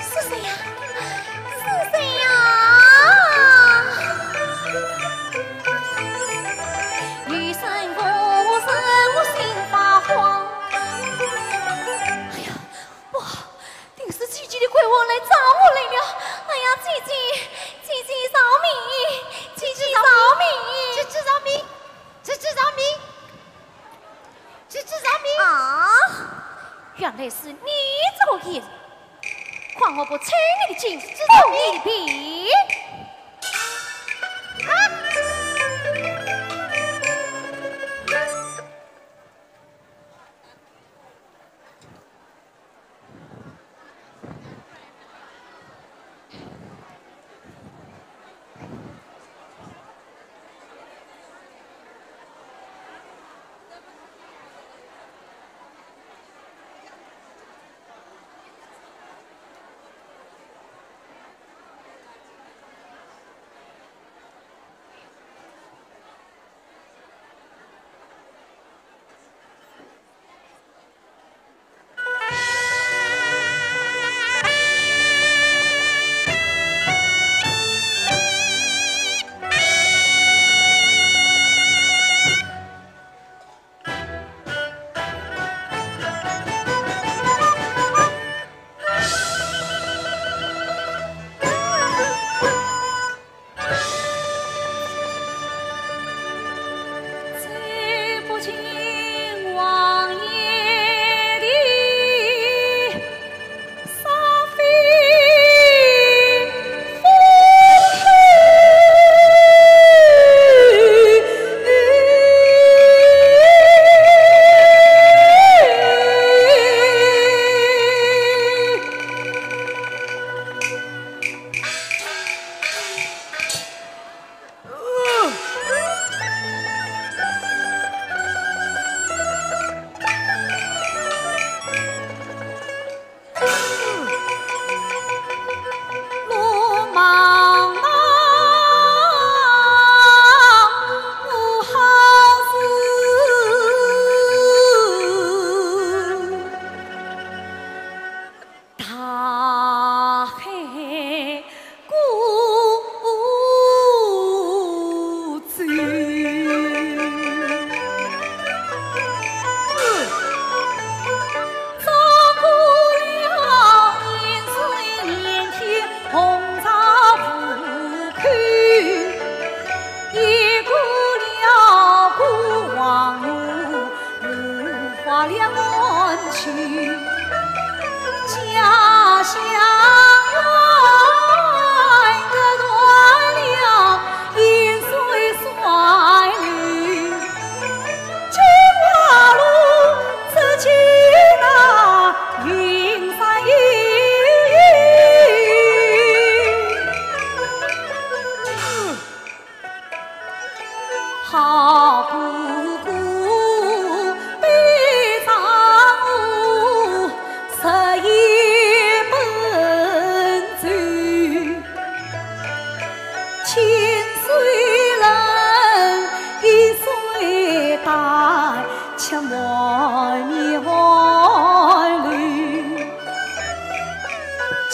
是谁呀？是谁呀？哎呀，不好，定是姐姐的鬼魂来找我来了。哎呀，姐姐，姐姐饶命，姐姐饶命，姐姐饶命，姐姐饶命。 姐姐饶命！啊，原来是你这个贱人，看我不抽你的筋，剥你的皮！啊！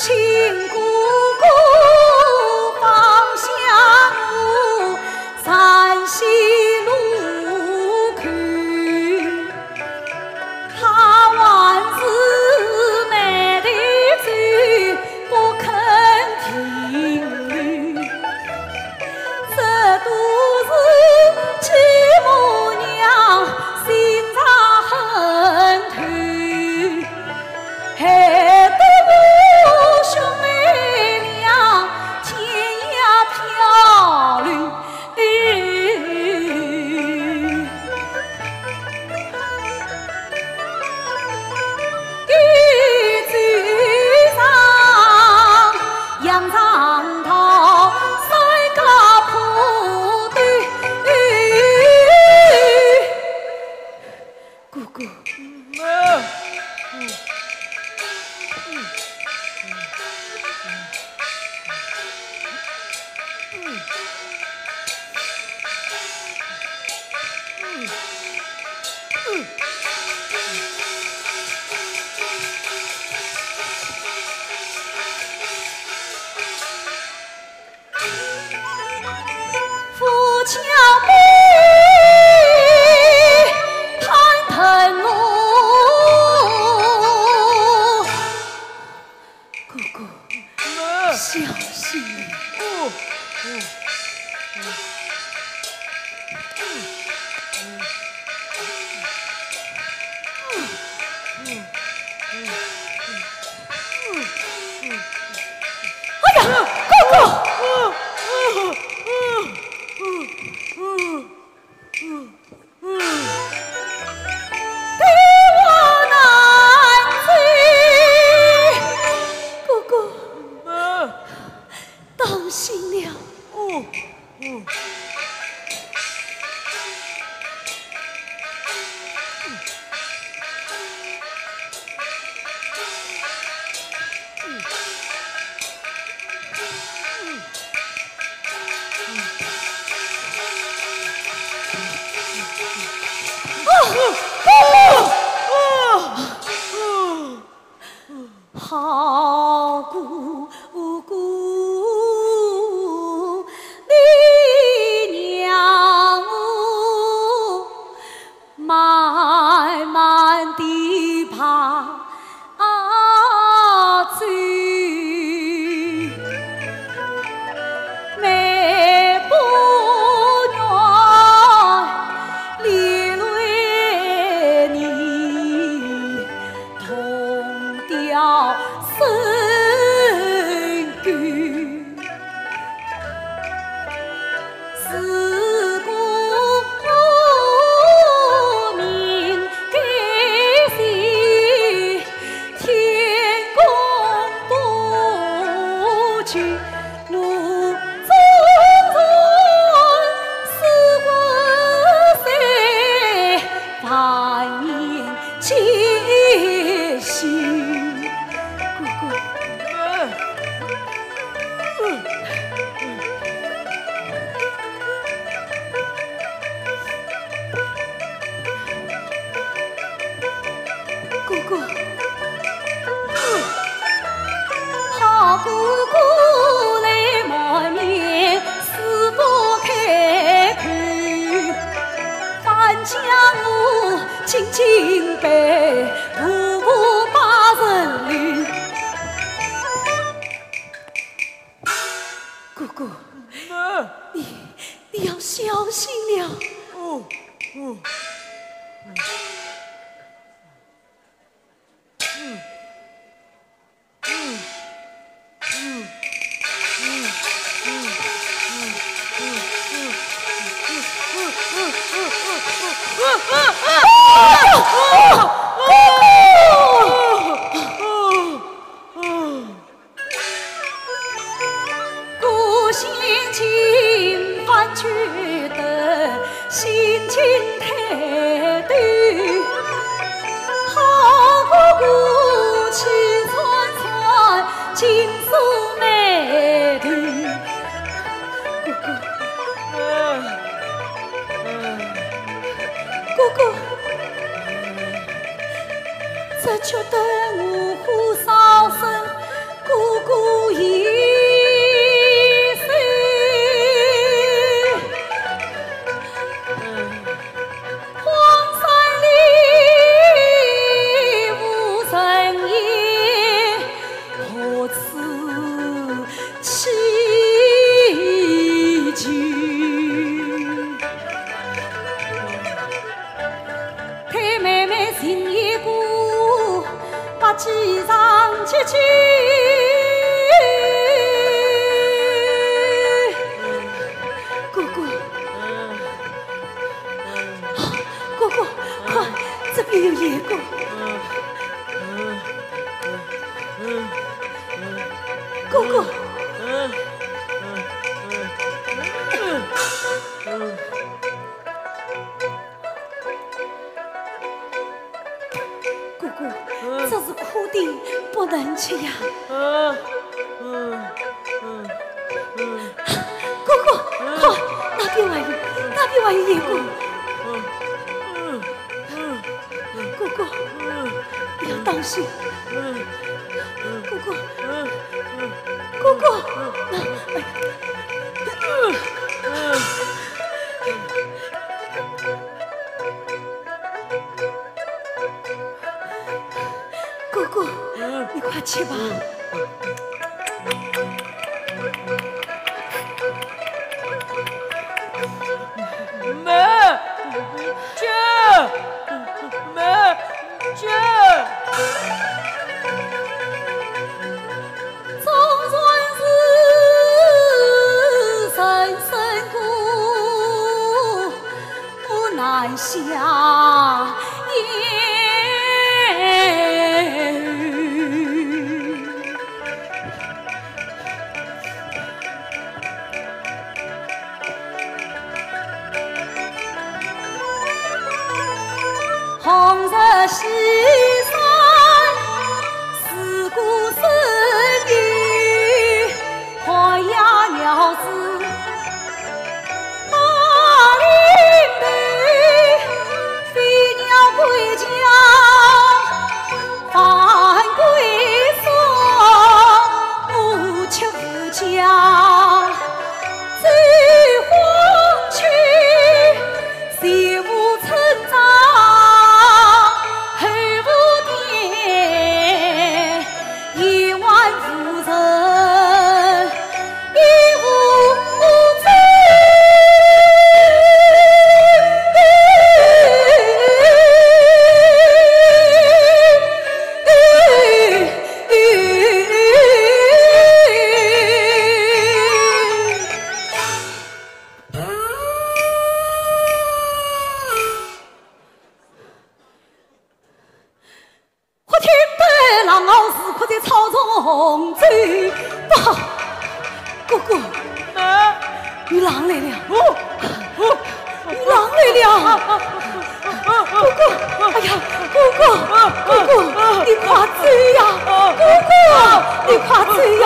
请哥哥放下我，暂时路口。他还是慢地走，不肯停留。这都是继母娘心肠狠透。 害得我兄妹俩天涯漂流。一走上羊肠道，山高坡陡。 哥哥。扶桥边攀藤萝。哥哥，小心。哦，哦，哦。 哎呀，哥哥！对我难追。哥哥，当心了。哦，哦。 好哥哥，你让我慢慢地爬走，每步远离了你。 同调深沟。如果我命该死，天公不救。 我终然死魂散，万念皆休。哥哥。哥哥。 好哥哥泪满面，死不开口，反将我紧紧背，步步把人留。哥哥，你，你要小心了。哦，哦。哥哥。哥哥。这却等我火烧身，哥上去去。哥哥，哥哥，快，这边有野狗。哥哥。哥哥，这是苦的，不能吃呀。哥哥，快，那边还有，那边还有野狗。哥哥，你要当心。哥哥，哥哥，那，哎呀。哥哥，你快去吧。没，这，没，这。 总算是人生苦难下咽。红日西山，四顾深幽，寒夜鸟是马林头，飞鸟归家，返归山，无吃无家。 走荒去，前无村庄，后无店，夜晚无人，亦无灯。 忽听得狼嗷时刻在草丛中奔跑。哥哥，啊，有狼来了！哦，哦，有狼来了！哥哥，哎呀，哥哥，哥哥，你快走呀！哥哥，你快走呀！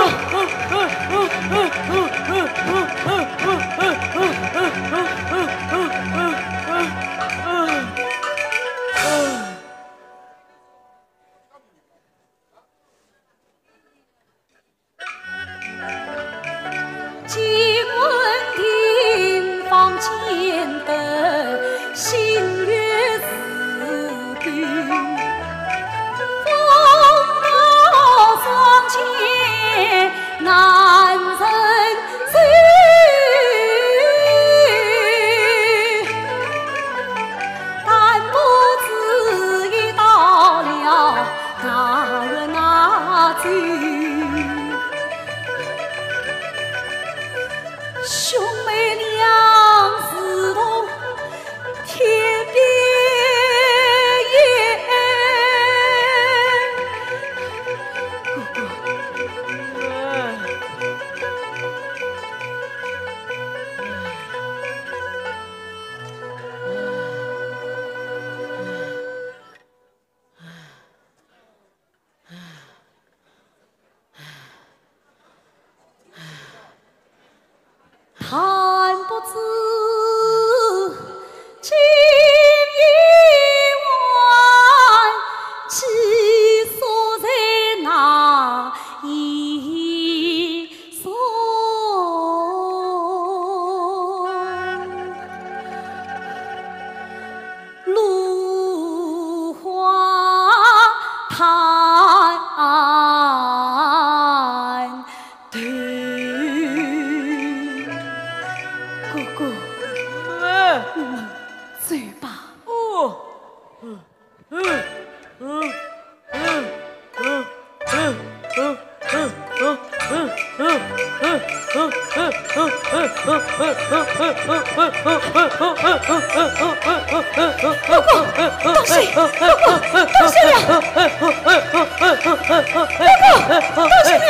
哥哥，东西，哥哥，东西呀！哥哥，东西呀！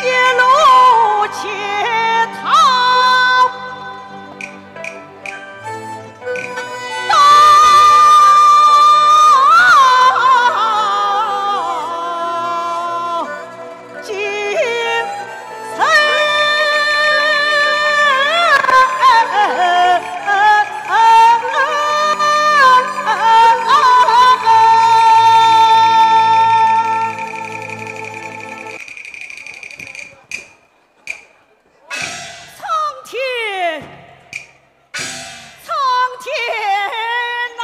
一路乞讨到京城。苍天，苍天呐！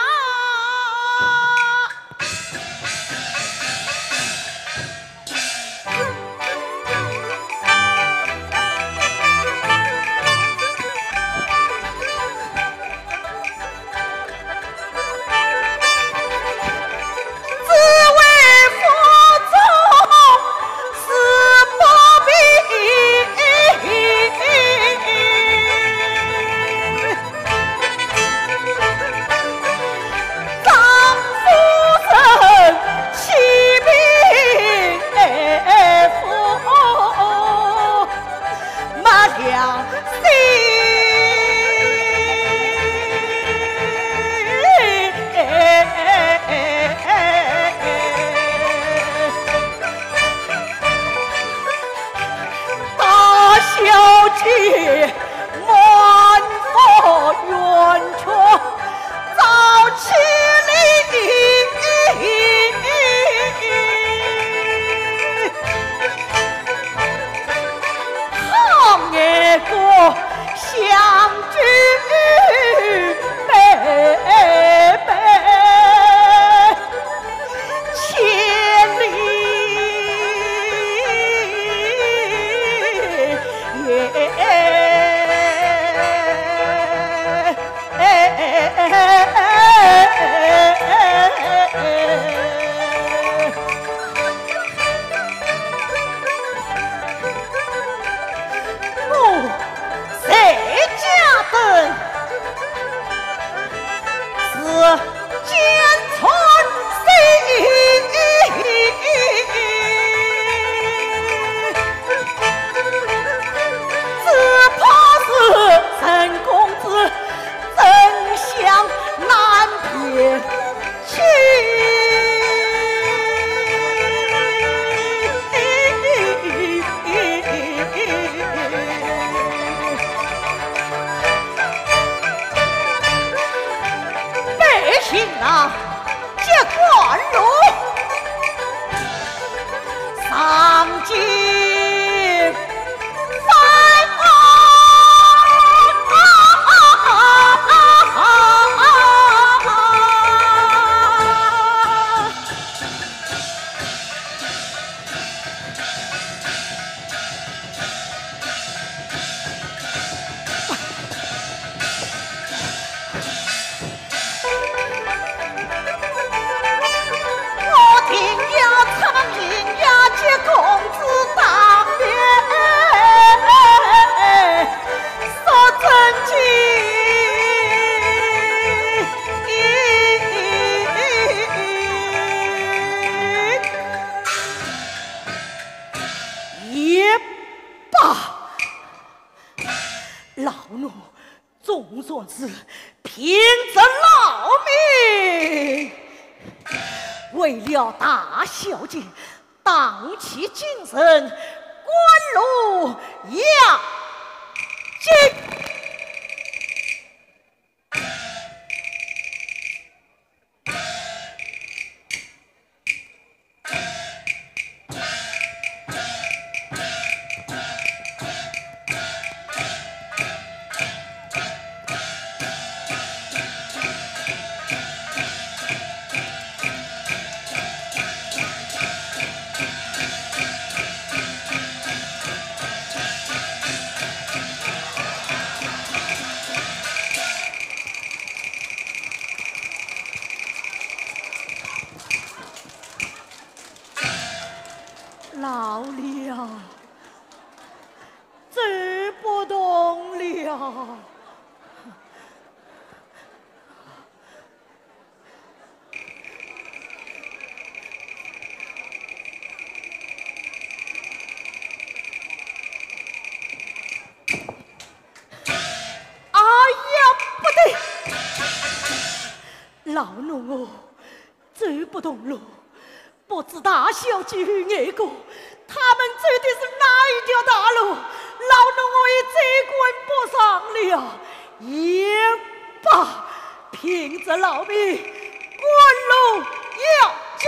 是，凭着老命，为了大小姐，荡气精神，关路要紧。 老了，走不动了。哎呀，不对！老奴我 走不动路，不知大小姐与二哥，他们走的是哪一条大路？老奴我也追赶不上了。也罢，凭着老命，关路要紧。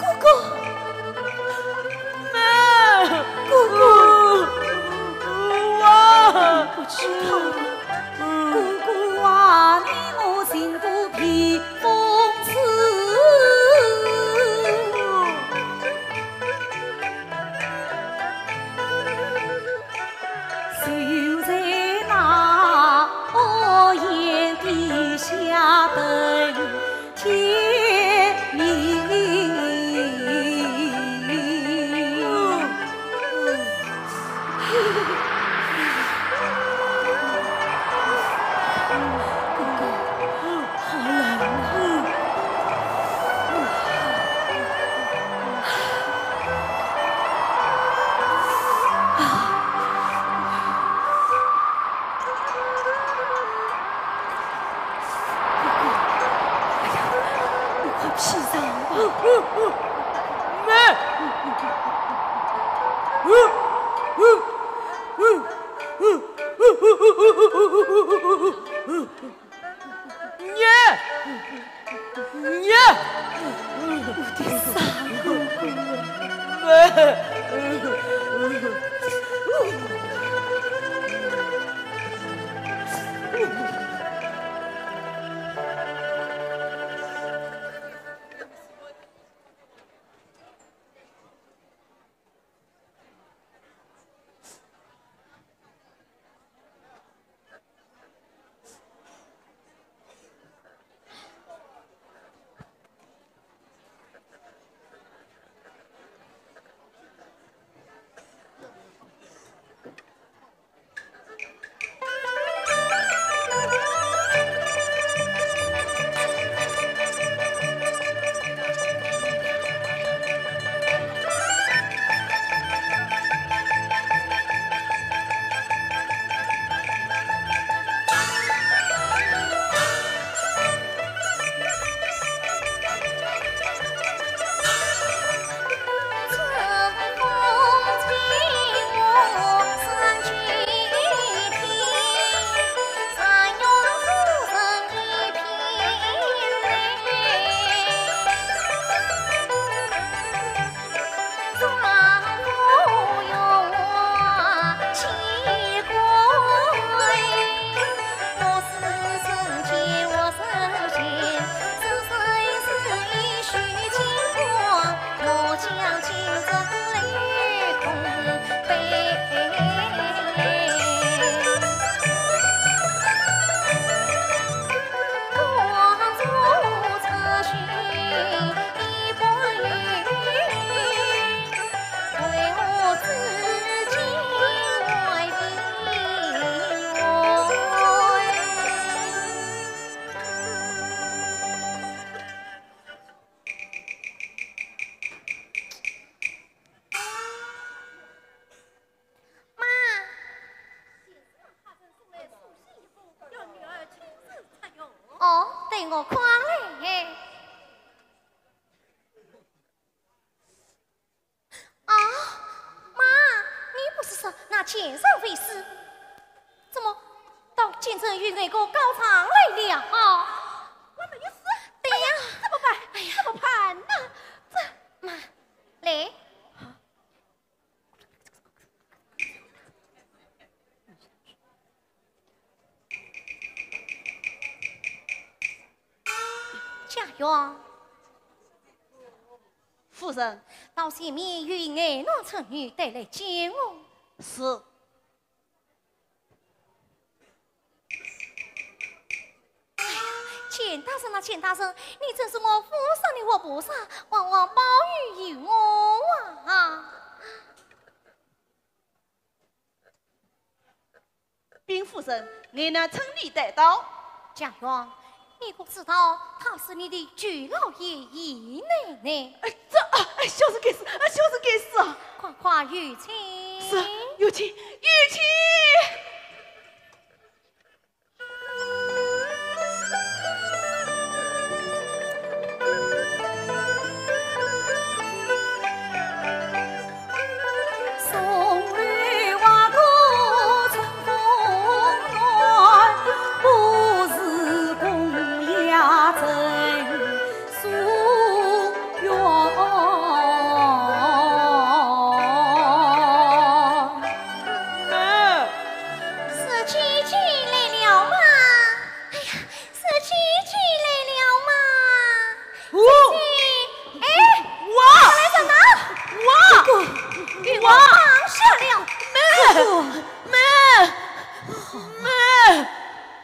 哥哥，哥哥，啊！不去了，哥哥啊，你我情不比风痴。 就在那屋檐底下等天明。披上吧。娘，娘，我的傻哥哥啊！妈。哦，等我快来。啊，妈，你不是说那贱人未死，怎么倒贱人与俺哥告状来了？我没有死。对呀。怎么办？哎呀，怎么办呢？这，妈，来。 家院。夫人。到前面与俺那村女带来见我。是。 哎呀，钱大人啊，钱大人，你真是我府上的活菩萨，还望保佑于我啊！禀夫人，俺那村女带到。家院，你可知道她是你的舅老爷姨奶奶？哎，这，啊，哎，小人该死，啊，小人该死啊！快快有请。是，有请，有请。四姐姐来了吗？哎呀，四姐姐来了吗？哦。姐姐，哎，哇，来人呐！哇，哥哥，与我绑上了。妹，妹，妹。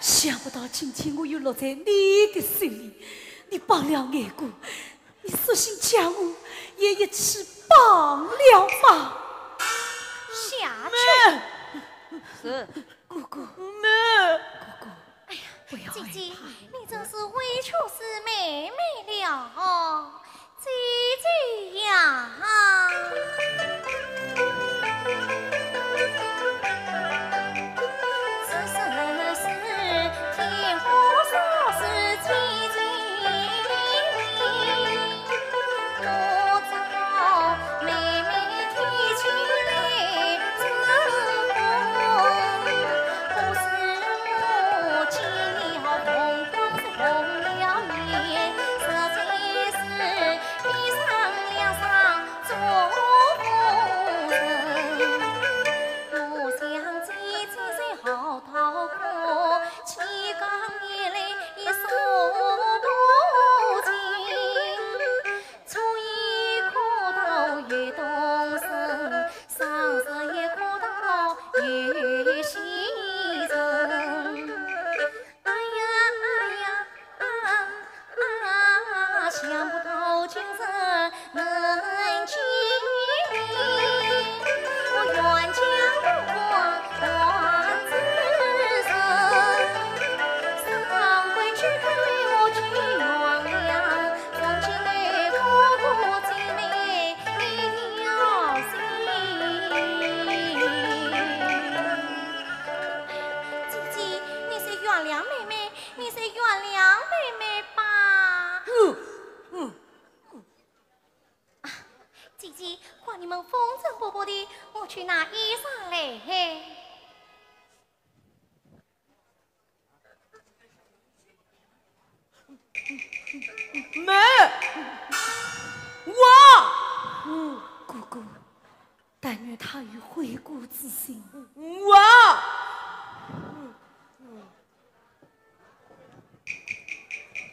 想不到今天我又落在你的手里，你绑了俺哥， 你索性将我也一起绑了吧。下去。妹。是。哥哥。妹。哥哥，哎呀，不要害怕。姐姐，你真是委屈死妹妹了，姐姐呀。姐姐，你就原谅妹妹，你就原谅妹妹吧。嗯，嗯。啊，姐姐，看你们风尘仆仆的，我去拿衣裳来。 妹，我，嗯，哥哥，但愿他有悔过之心。我，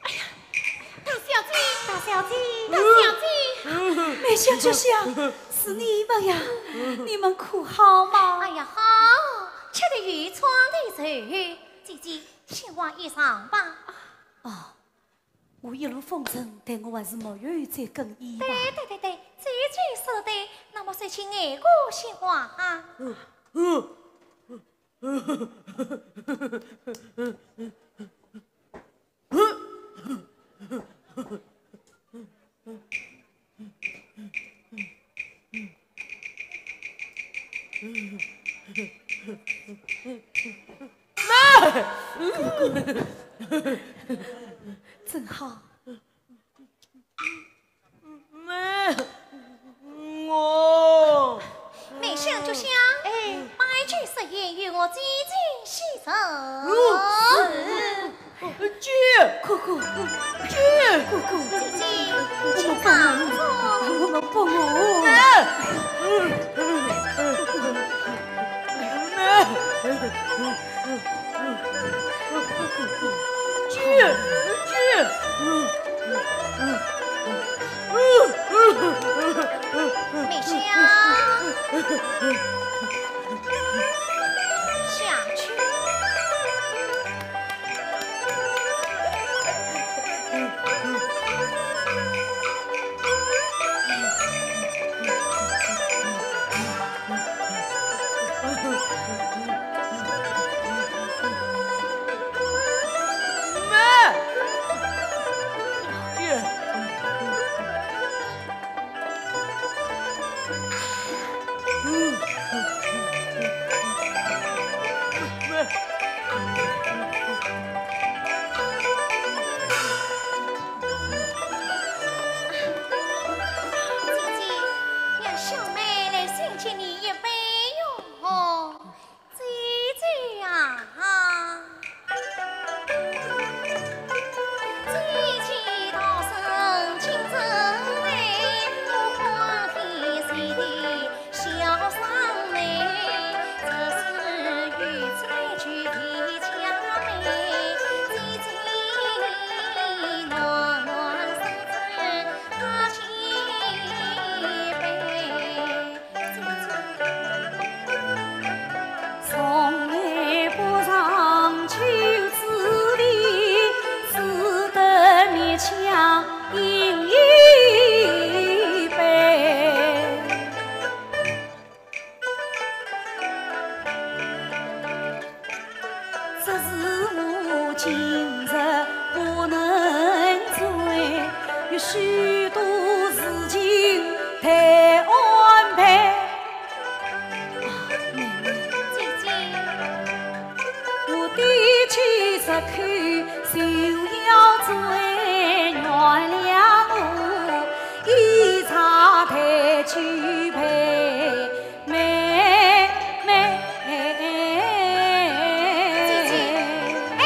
哎呀，大小姐，大小姐，大小姐，梅香、菊香，是你们呀？你们可好吗？哎呀，好，吃得有穿得着。姐姐， 先换衣裳吧。哦，我一路风尘，待我还是莫有再更衣吧。对对对对，姐姐说得对，那么就请二哥先换啊。真好。妹，我。梅香、菊香，哎，摆酒设宴，与我姐姐喜成。嗯。 姐！哥哥，姐！哥哥，姐姐，我们不能，我们不能。哎！姐，姐！梅香，下去。 姐姐，让小妹来敬你一杯哟。 姐姐呀，姐姐道声请准备，我欢喜喜地笑上来，这是有醉酒的佳美，姐姐暖暖身子，喝几杯。 从来不尝酒滋味，只得勉强饮一杯。只是我今日不能醉，有许多事情待安排。 啊，妹妹。姐姐。我的酒色口就要醉，原谅我一茶待举杯，妹妹。姐姐，哎，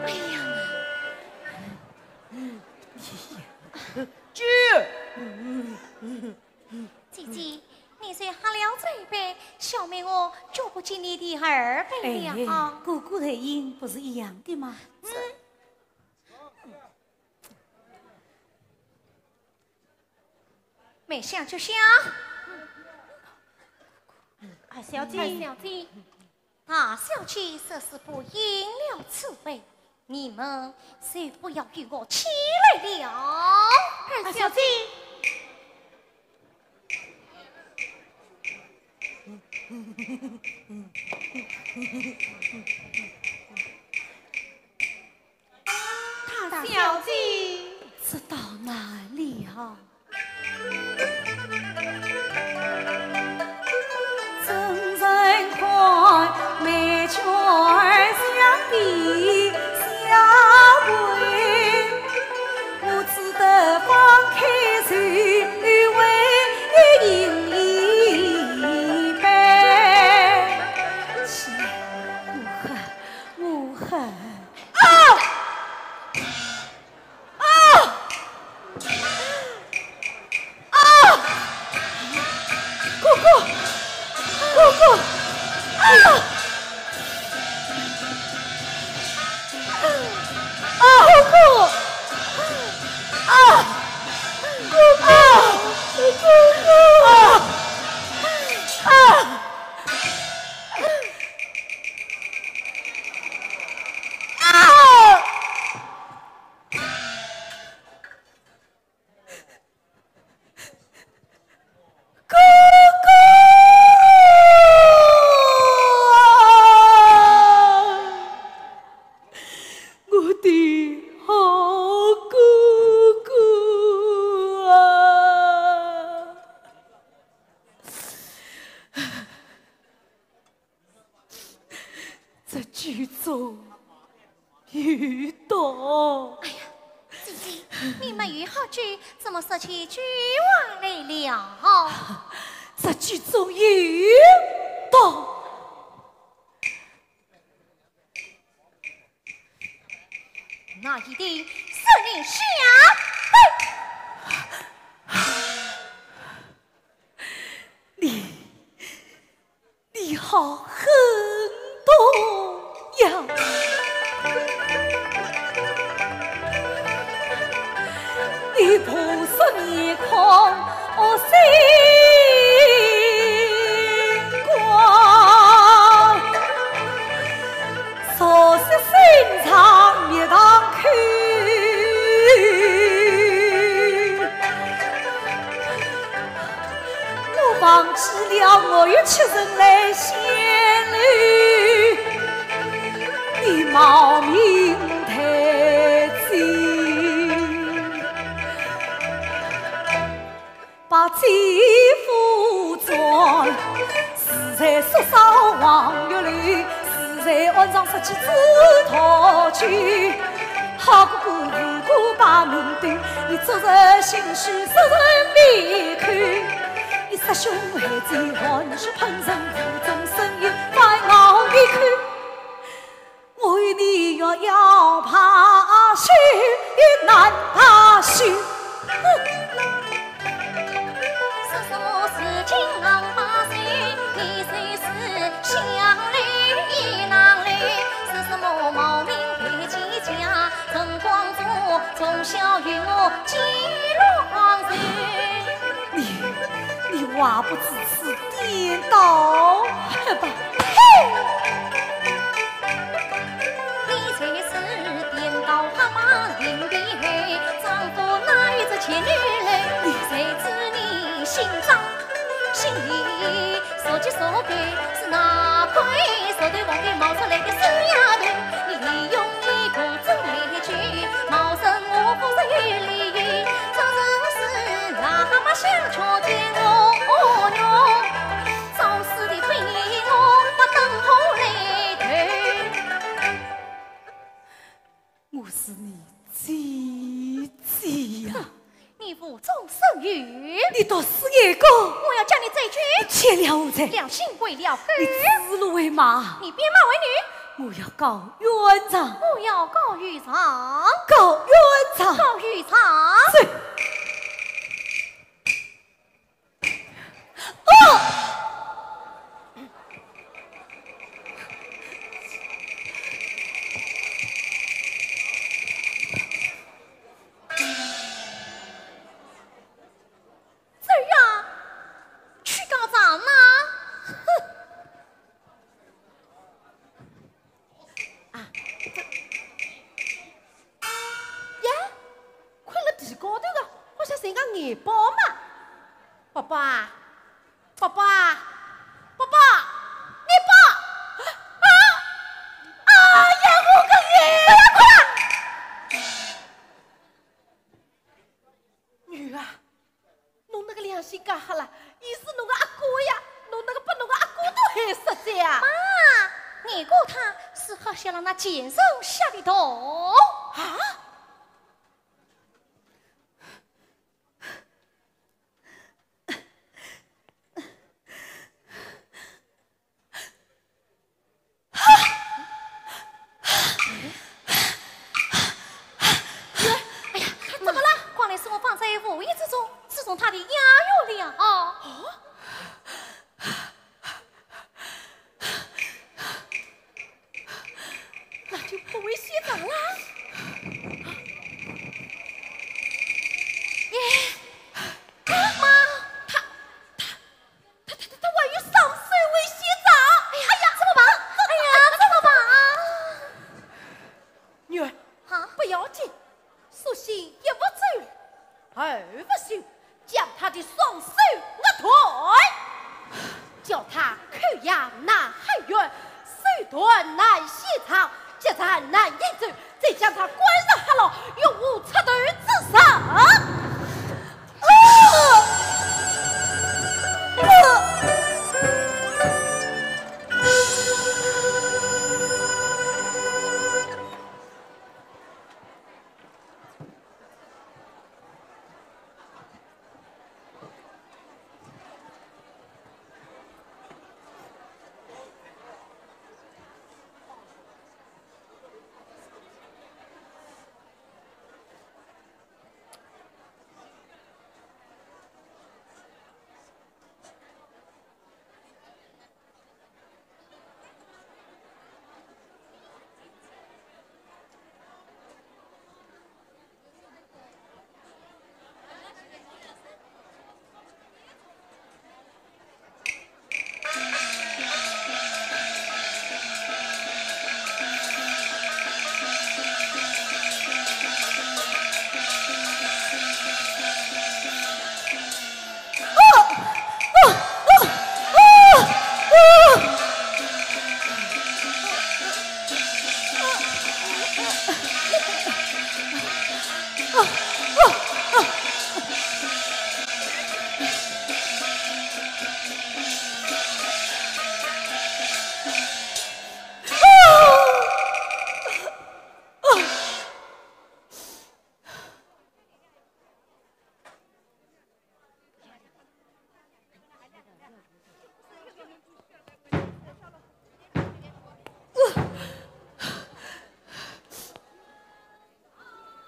哎呀。 姐！姐姐，你若喝了这杯，小妹我就不敬你第二杯了。哎，哥哥在饮，不是一样的吗？嗯。梅香、菊香。二小姐。二小姐。大小姐若是不饮了此杯，你们就不要与我起来了。二小姐，大小姐，这到哪里啊？ 我恨，我恨。啊！啊！啊！哥哥，哥哥，啊！啊！哥哥，啊！哥哥，啊！啊！ 哥哥啊，我的好哥哥啊！ 这酒中有毒。哎呀，姐姐，你没有喝酒，怎么说起酒话来了？这酒中有毒。那一定是你下毒。你 你好狠毒呀！你不是面孔，我心光。 熟悉心肠蜜糖口。我忘记了我有七人来相留，你冒名台进。 把姐夫斩，死在宿舍黄月楼，死在岸上十七支刀具。好哥哥，无辜把命丢，你昨日心虚，昨日面口，你杀兄害姐，寒血喷人，无中生有，反咬一口。 我与你又要罢休，又难罢休。哼！说什么事情难罢休，你就是想来也难来。说什么冒名台进家，辰光早，从小与我结了冤仇。你，你话不至此， 颠倒黑白。嘿！你才是颠倒黑白，另地黑，丈夫哪有这贱女人？你才知你姓张，姓李，说起说白，是哪块石头房间冒出来的死丫头？你利用你个真美丽，冒认我不是有理由，真是癞蛤蟆想吃见我肉。 早死的非我不等好来头。我是你姐姐呀。哼，你无中生有。你毒死二哥。我要将你斩决。你欠了何罪？良心为了狗。你指鹿为马。你变马为女。我要告冤枉。我要告御状。告冤枉。告御状。是。 哦！走呀，去告状啦！哼！ 啊，这，皮高头个，好像像个眼包嘛。宝宝啊，宝宝啊，宝宝，眼包！啊！哎呀，我个眼！女儿，侬那个良心介黑了，伊是侬个阿哥呀，侬那个把侬个阿哥都害死仔呀！妈，你哥他是喝下了那贱人下的毒。啊？ 哎呀，他怎么了？刚才是我放在无意之中，刺中他的牙肉了。哦？那就不会写账了。耶，妈，他，他，他，他，他还有双手会写账。哎呀，怎么办？哎呀，怎么办？女儿，啊？不要紧，索性一不做二不休，将他的双手割断，叫他口哑难喊冤，手断难写账，脚站难行走，再将他关入黑牢，永无出头之日。啊！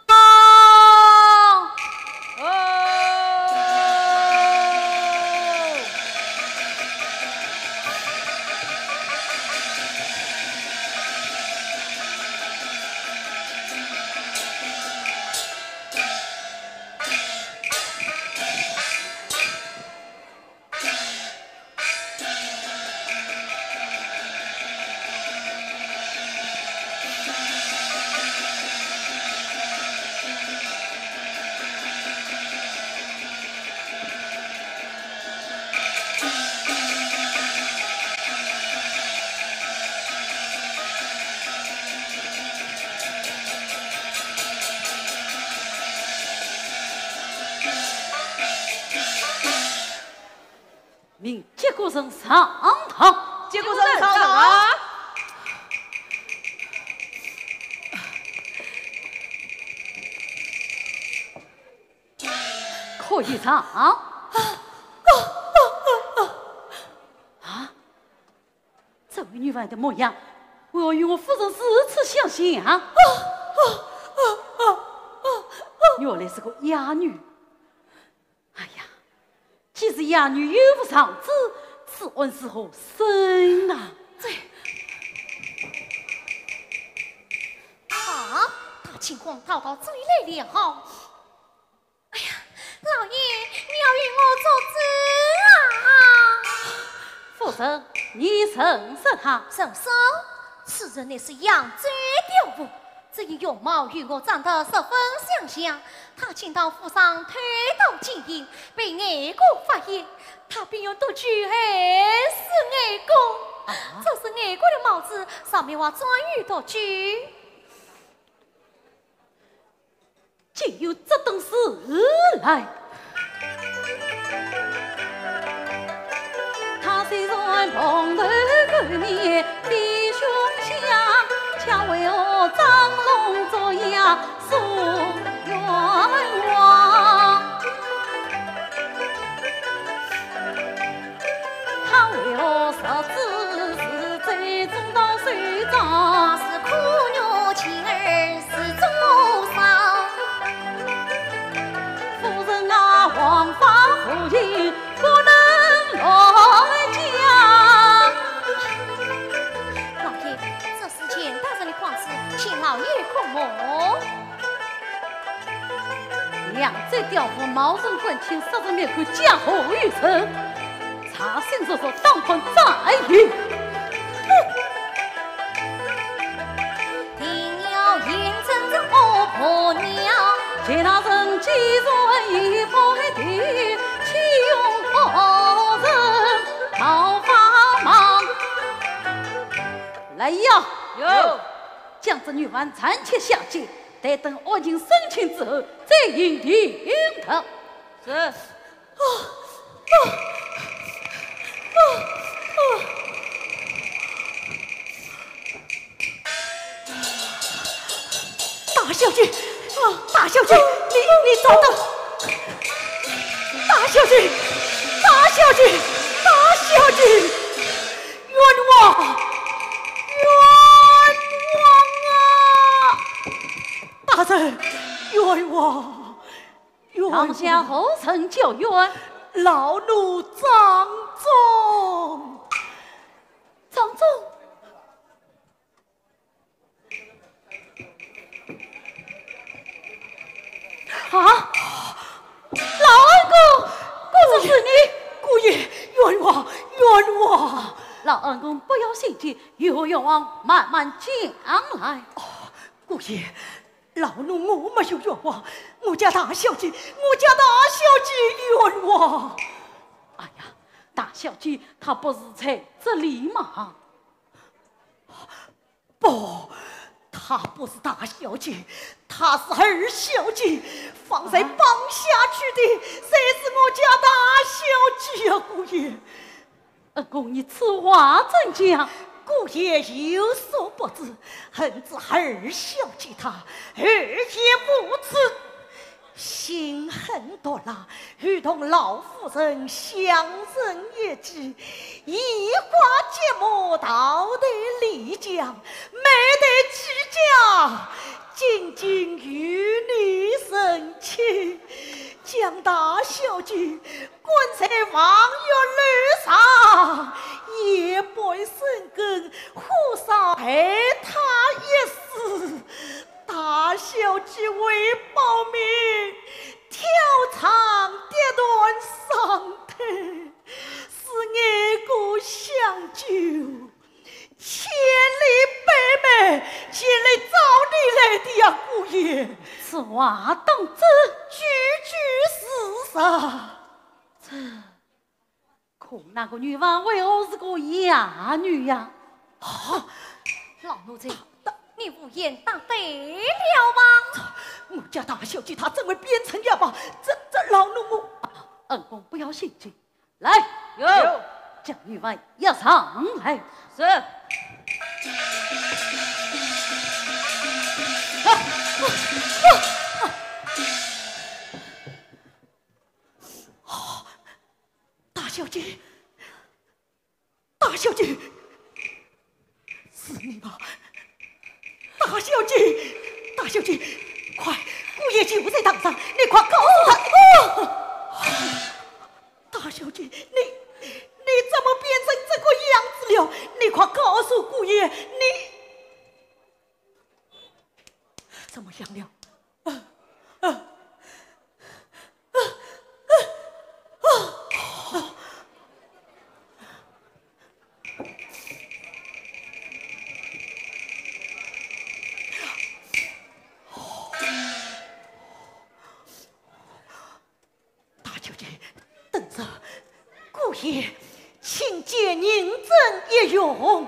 啊！啊！ 命接骨人上堂。接骨人上堂。可以上。啊？这位女犯的模样，为何与我夫人如此相像啊？原来是个哑女。 哎呀，既是哑女又无长子，此案如何审啊？这……啊，大清官逃到这里来了。哎呀，老爷，你要与我作主啊！夫人，你认识他？认识，此人乃是扬州刁妇，这一容貌与我长得十分相像，她进到府上偷盗金银，被外公发现，她便用毒酒害死外公。啊？这是外公的帽子，上面还装有毒酒。 竟有这等事来。他虽然蓬头垢面的凶相，却为何张龙捉妖诉冤枉？他为何十指是罪，做到手掌？是苦肉情儿 是重伤。夫人啊，王法无情，不能乱讲。老爷，这是钱大人的官司，请老爷过目。扬州刁妇冒认官亲，杀人灭口，假货于人。 查清楚，当官再议。哼！定要验证这恶婆娘。钱大人既然已判定，岂容何人冒法盲？来呀！有。将这女犯暂且下监，待等案情审清之后，再议定夺。是。 大小姐，啊，大小姐，你，你找到，大小姐，大小姐，大小姐，冤枉，冤枉啊！大人，冤枉！ 冤枉！堂下何人叫冤？老奴张忠。张忠？啊？老恩公，果真是你？姑爷，冤枉，冤枉！老恩公不要心急，有冤枉慢慢讲来。哦，姑爷， 老奴我没有冤枉，我家大小姐，我家大小姐冤枉。哎呀，大小姐她不是在这里吗？不，她不是大小姐，她是二小姐，方才绑下去的，才是我家大小姐呀，姑爷。 恩公，你此话怎讲？姑爷有所不知，恨之二小姐她厚颜无耻，心狠毒辣，欲同老夫人相认一计，以寡劫魔，逃得丽江，没得计较，竟竟与你成亲，将大小姐 关在望月楼上，夜半深更，火烧害她一死。大小姐为保命，跳床跌断双腿，是恩公相救， 千里北闱前来找你来的呀，姑爷。此话当真？句句事实。这，可那个女犯为何是个哑女呀？啊，老奴才，你胡言大胆了吧？我家大小姐她怎会变成哑巴？这，这老奴我……恩公不要心急， 来，有。将女犯押上来。是。大小姐，大小姐， 是你吗？大小姐，大小姐，快，姑爷就在堂上，你快告诉他。哦，大小姐，你，你怎么变成这个样子了？你快告诉姑爷，你怎么样了？等着，姑爷，请见认真一用。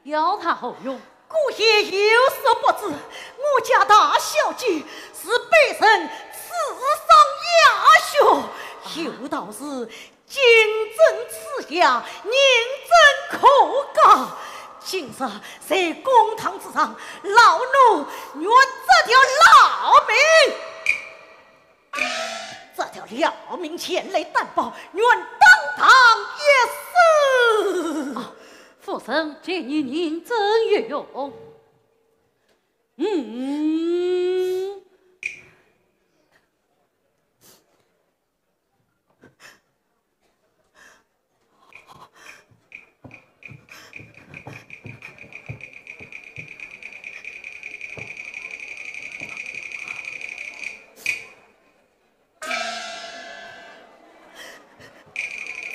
要他何用？姑爷有所不知，我家大小姐是被人刺伤雅血，有道是金针刺雅，银针可嘉。今日在公堂之上，老奴愿这条老命，这条老命前来担保，愿当堂一死。啊，夫人，见你认真一用。嗯。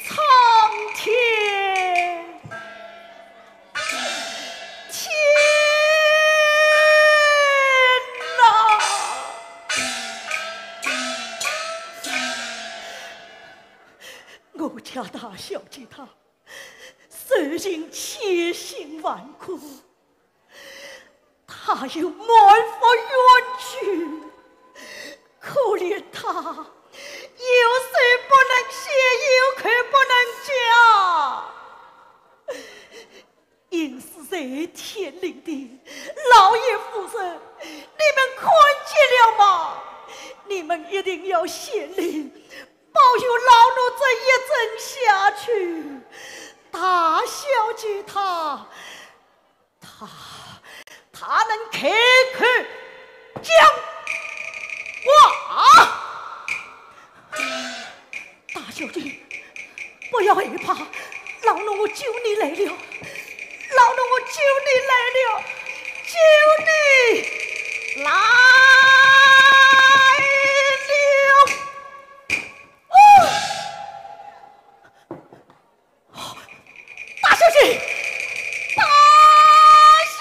苍天，天哪！我家大小姐她受尽千辛万苦， 她有满腹冤屈，可怜她，有手不能写，有口不能讲。因此在天庭的老爷夫人，你们看见了吗？你们一定要显灵，保佑老奴这一针下去，大小姐她 她，她能开口讲话。大小姐，不要害怕，老奴我救你来了，老奴我救你来了，救你来了。哦！ 大小姐，大小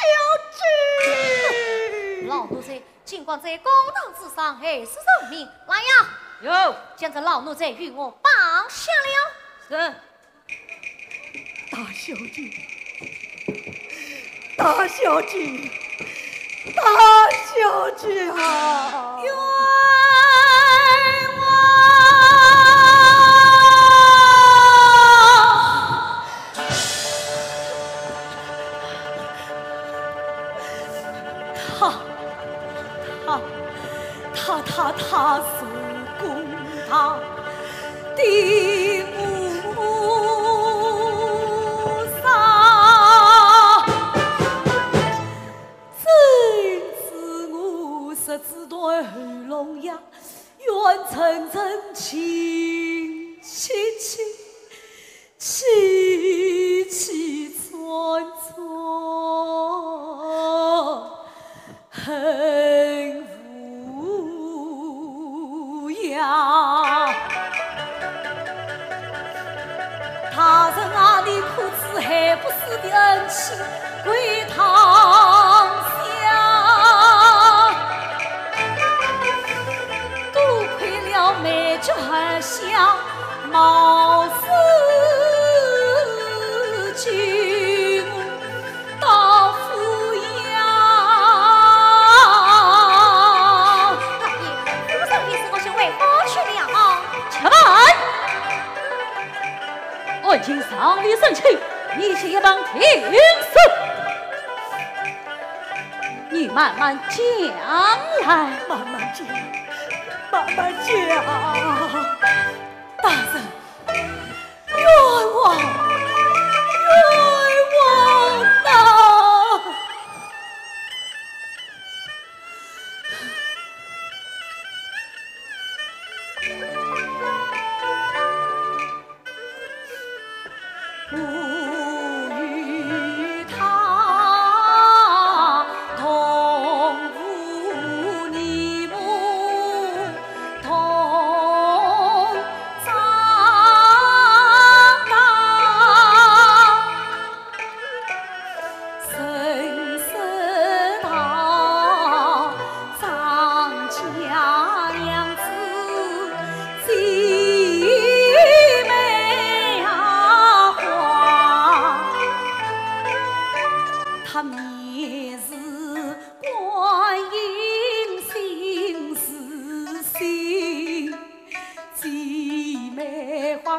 姐！老奴才竟敢在公堂之上害死人命，来呀！有。将这老奴才与我绑下了。是。大小姐，大小姐，大小姐啊！冤枉！ 她，她，她，她，她是公堂的菩萨，真是我十指断喉咙呀，冤沉沉情戚戚。 凄凄惨惨恨无涯。大人啊，你可知害不死的恩情归堂下？多亏了美眷含笑 冒死救我到府衙。老爷，夫人一死，我就回府去了。且慢！案情尚未审清，你且一旁听书。你慢慢讲来。慢慢讲，慢慢讲。 大人，冤枉，冤枉啊！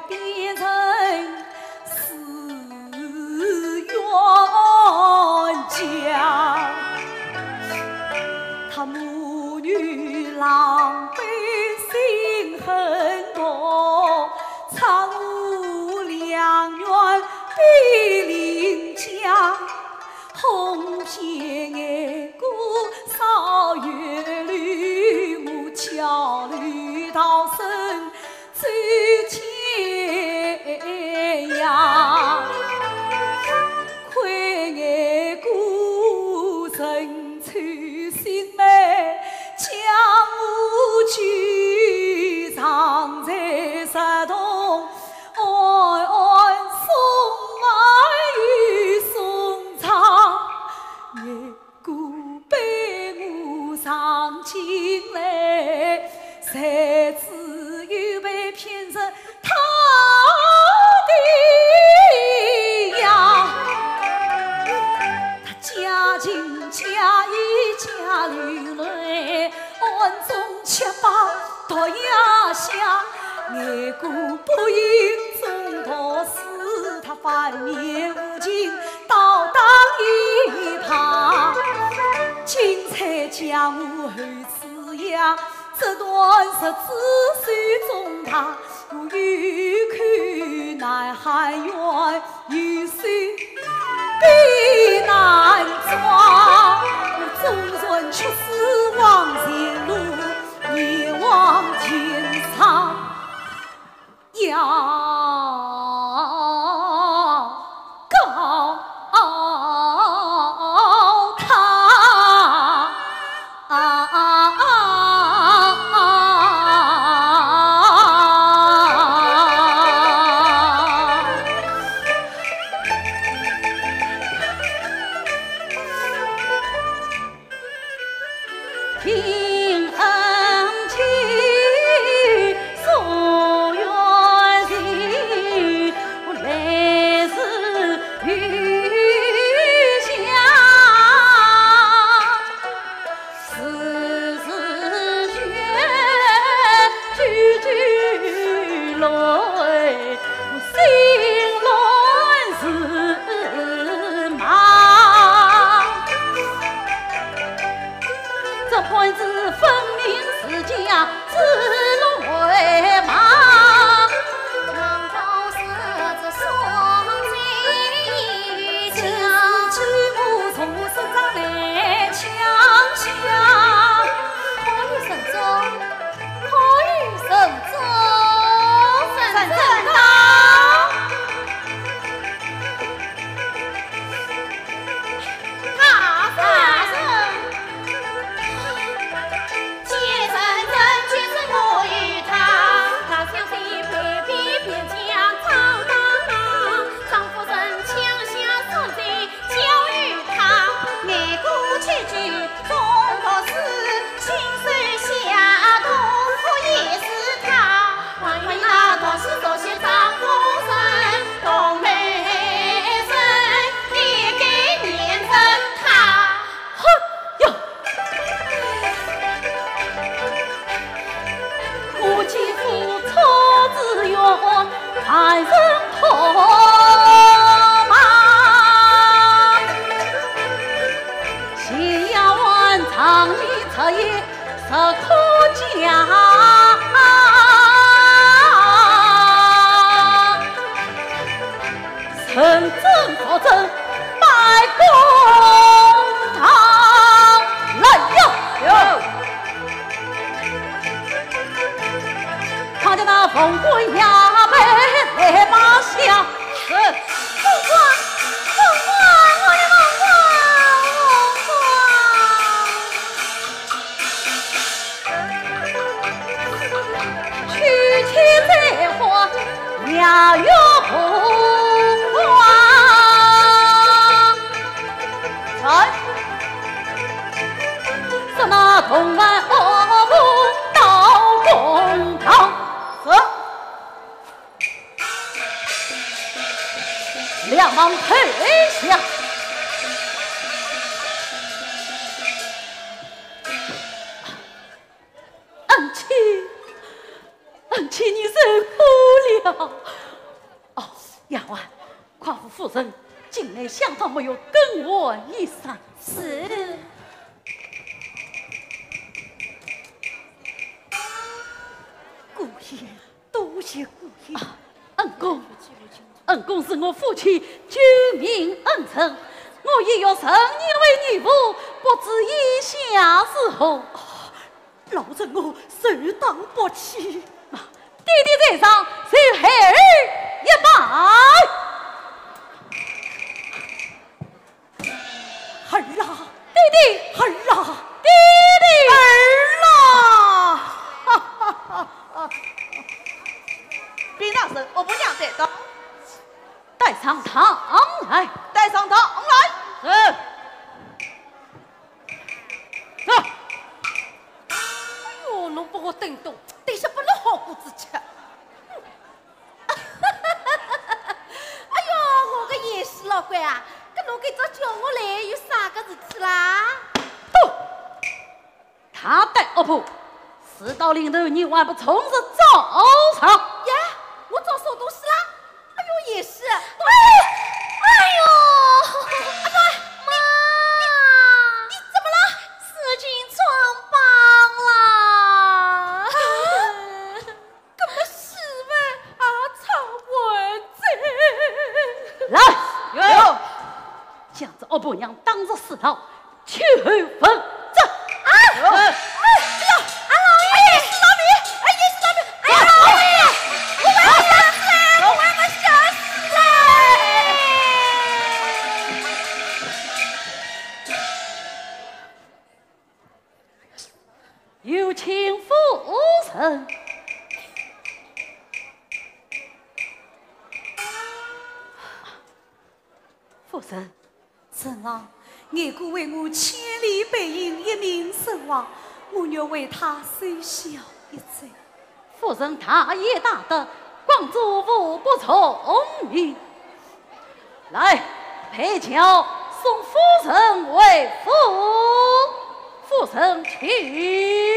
变成四冤家。他母女狼狈心狠毒，藏我良缘比邻家。 红线眼过少有留，我桥里逃生走天涯。亏眼过人丑心美，将我救上在石洞。 暗暗送爱又送妆，月光陪我上京来，谁知又被骗入他的呀。他家境家一家流泪，暗中吃饱毒药下。 眼过不应中毒死，他翻面无情倒当一旁。金钗将我后此夜，折断十指手中戴，我有口呐喊冤，有手笔难装。我纵然出死黄泉路， 你望天上要告他。可以认真，可以认真，认真。大人，大人。恩妻你受苦了。哦，丫鬟，快扶夫人进来，想她没有更换衣裳。是。姑爷，多谢姑爷。啊，恩公，恩公是我夫妻救命恩人，我意欲认你为义父，不知意下如何？老臣我自当不弃。爹爹在上，受孩儿一拜。儿啊，爹爹，儿啊，爹爹，儿啊！禀大人，岳母娘带到。带上堂来。带上堂来。是。 走。哎哟，侬拨我等等，等歇拨侬好果子吃。哎哟，我个贤婿老倌啊，搿侬今朝叫我来有啥个事体啦？哦，大胆恶婆，事到临头，你还不从实招上？呀，我招啥东西啦？ 哎哟，贤婿，哎，哎哟，阿妹，妈，你，你，你怎么了？事情穿帮了。搿么死活也闯勿进。来，有，将这恶婆娘打入死牢， 去后问斩。啊！哎，哎呀，啊，老爷！哎，贤婿老命！哎，贤婿老命！哎呀，老爷！我快吓死了，我快吓死了！有请夫人。夫人， 陈郎，二哥为我千里背行，一命身亡，我愿为他守孝一周。夫人大义大德，广做无不从命。来，陪轿送夫人回府。夫人请。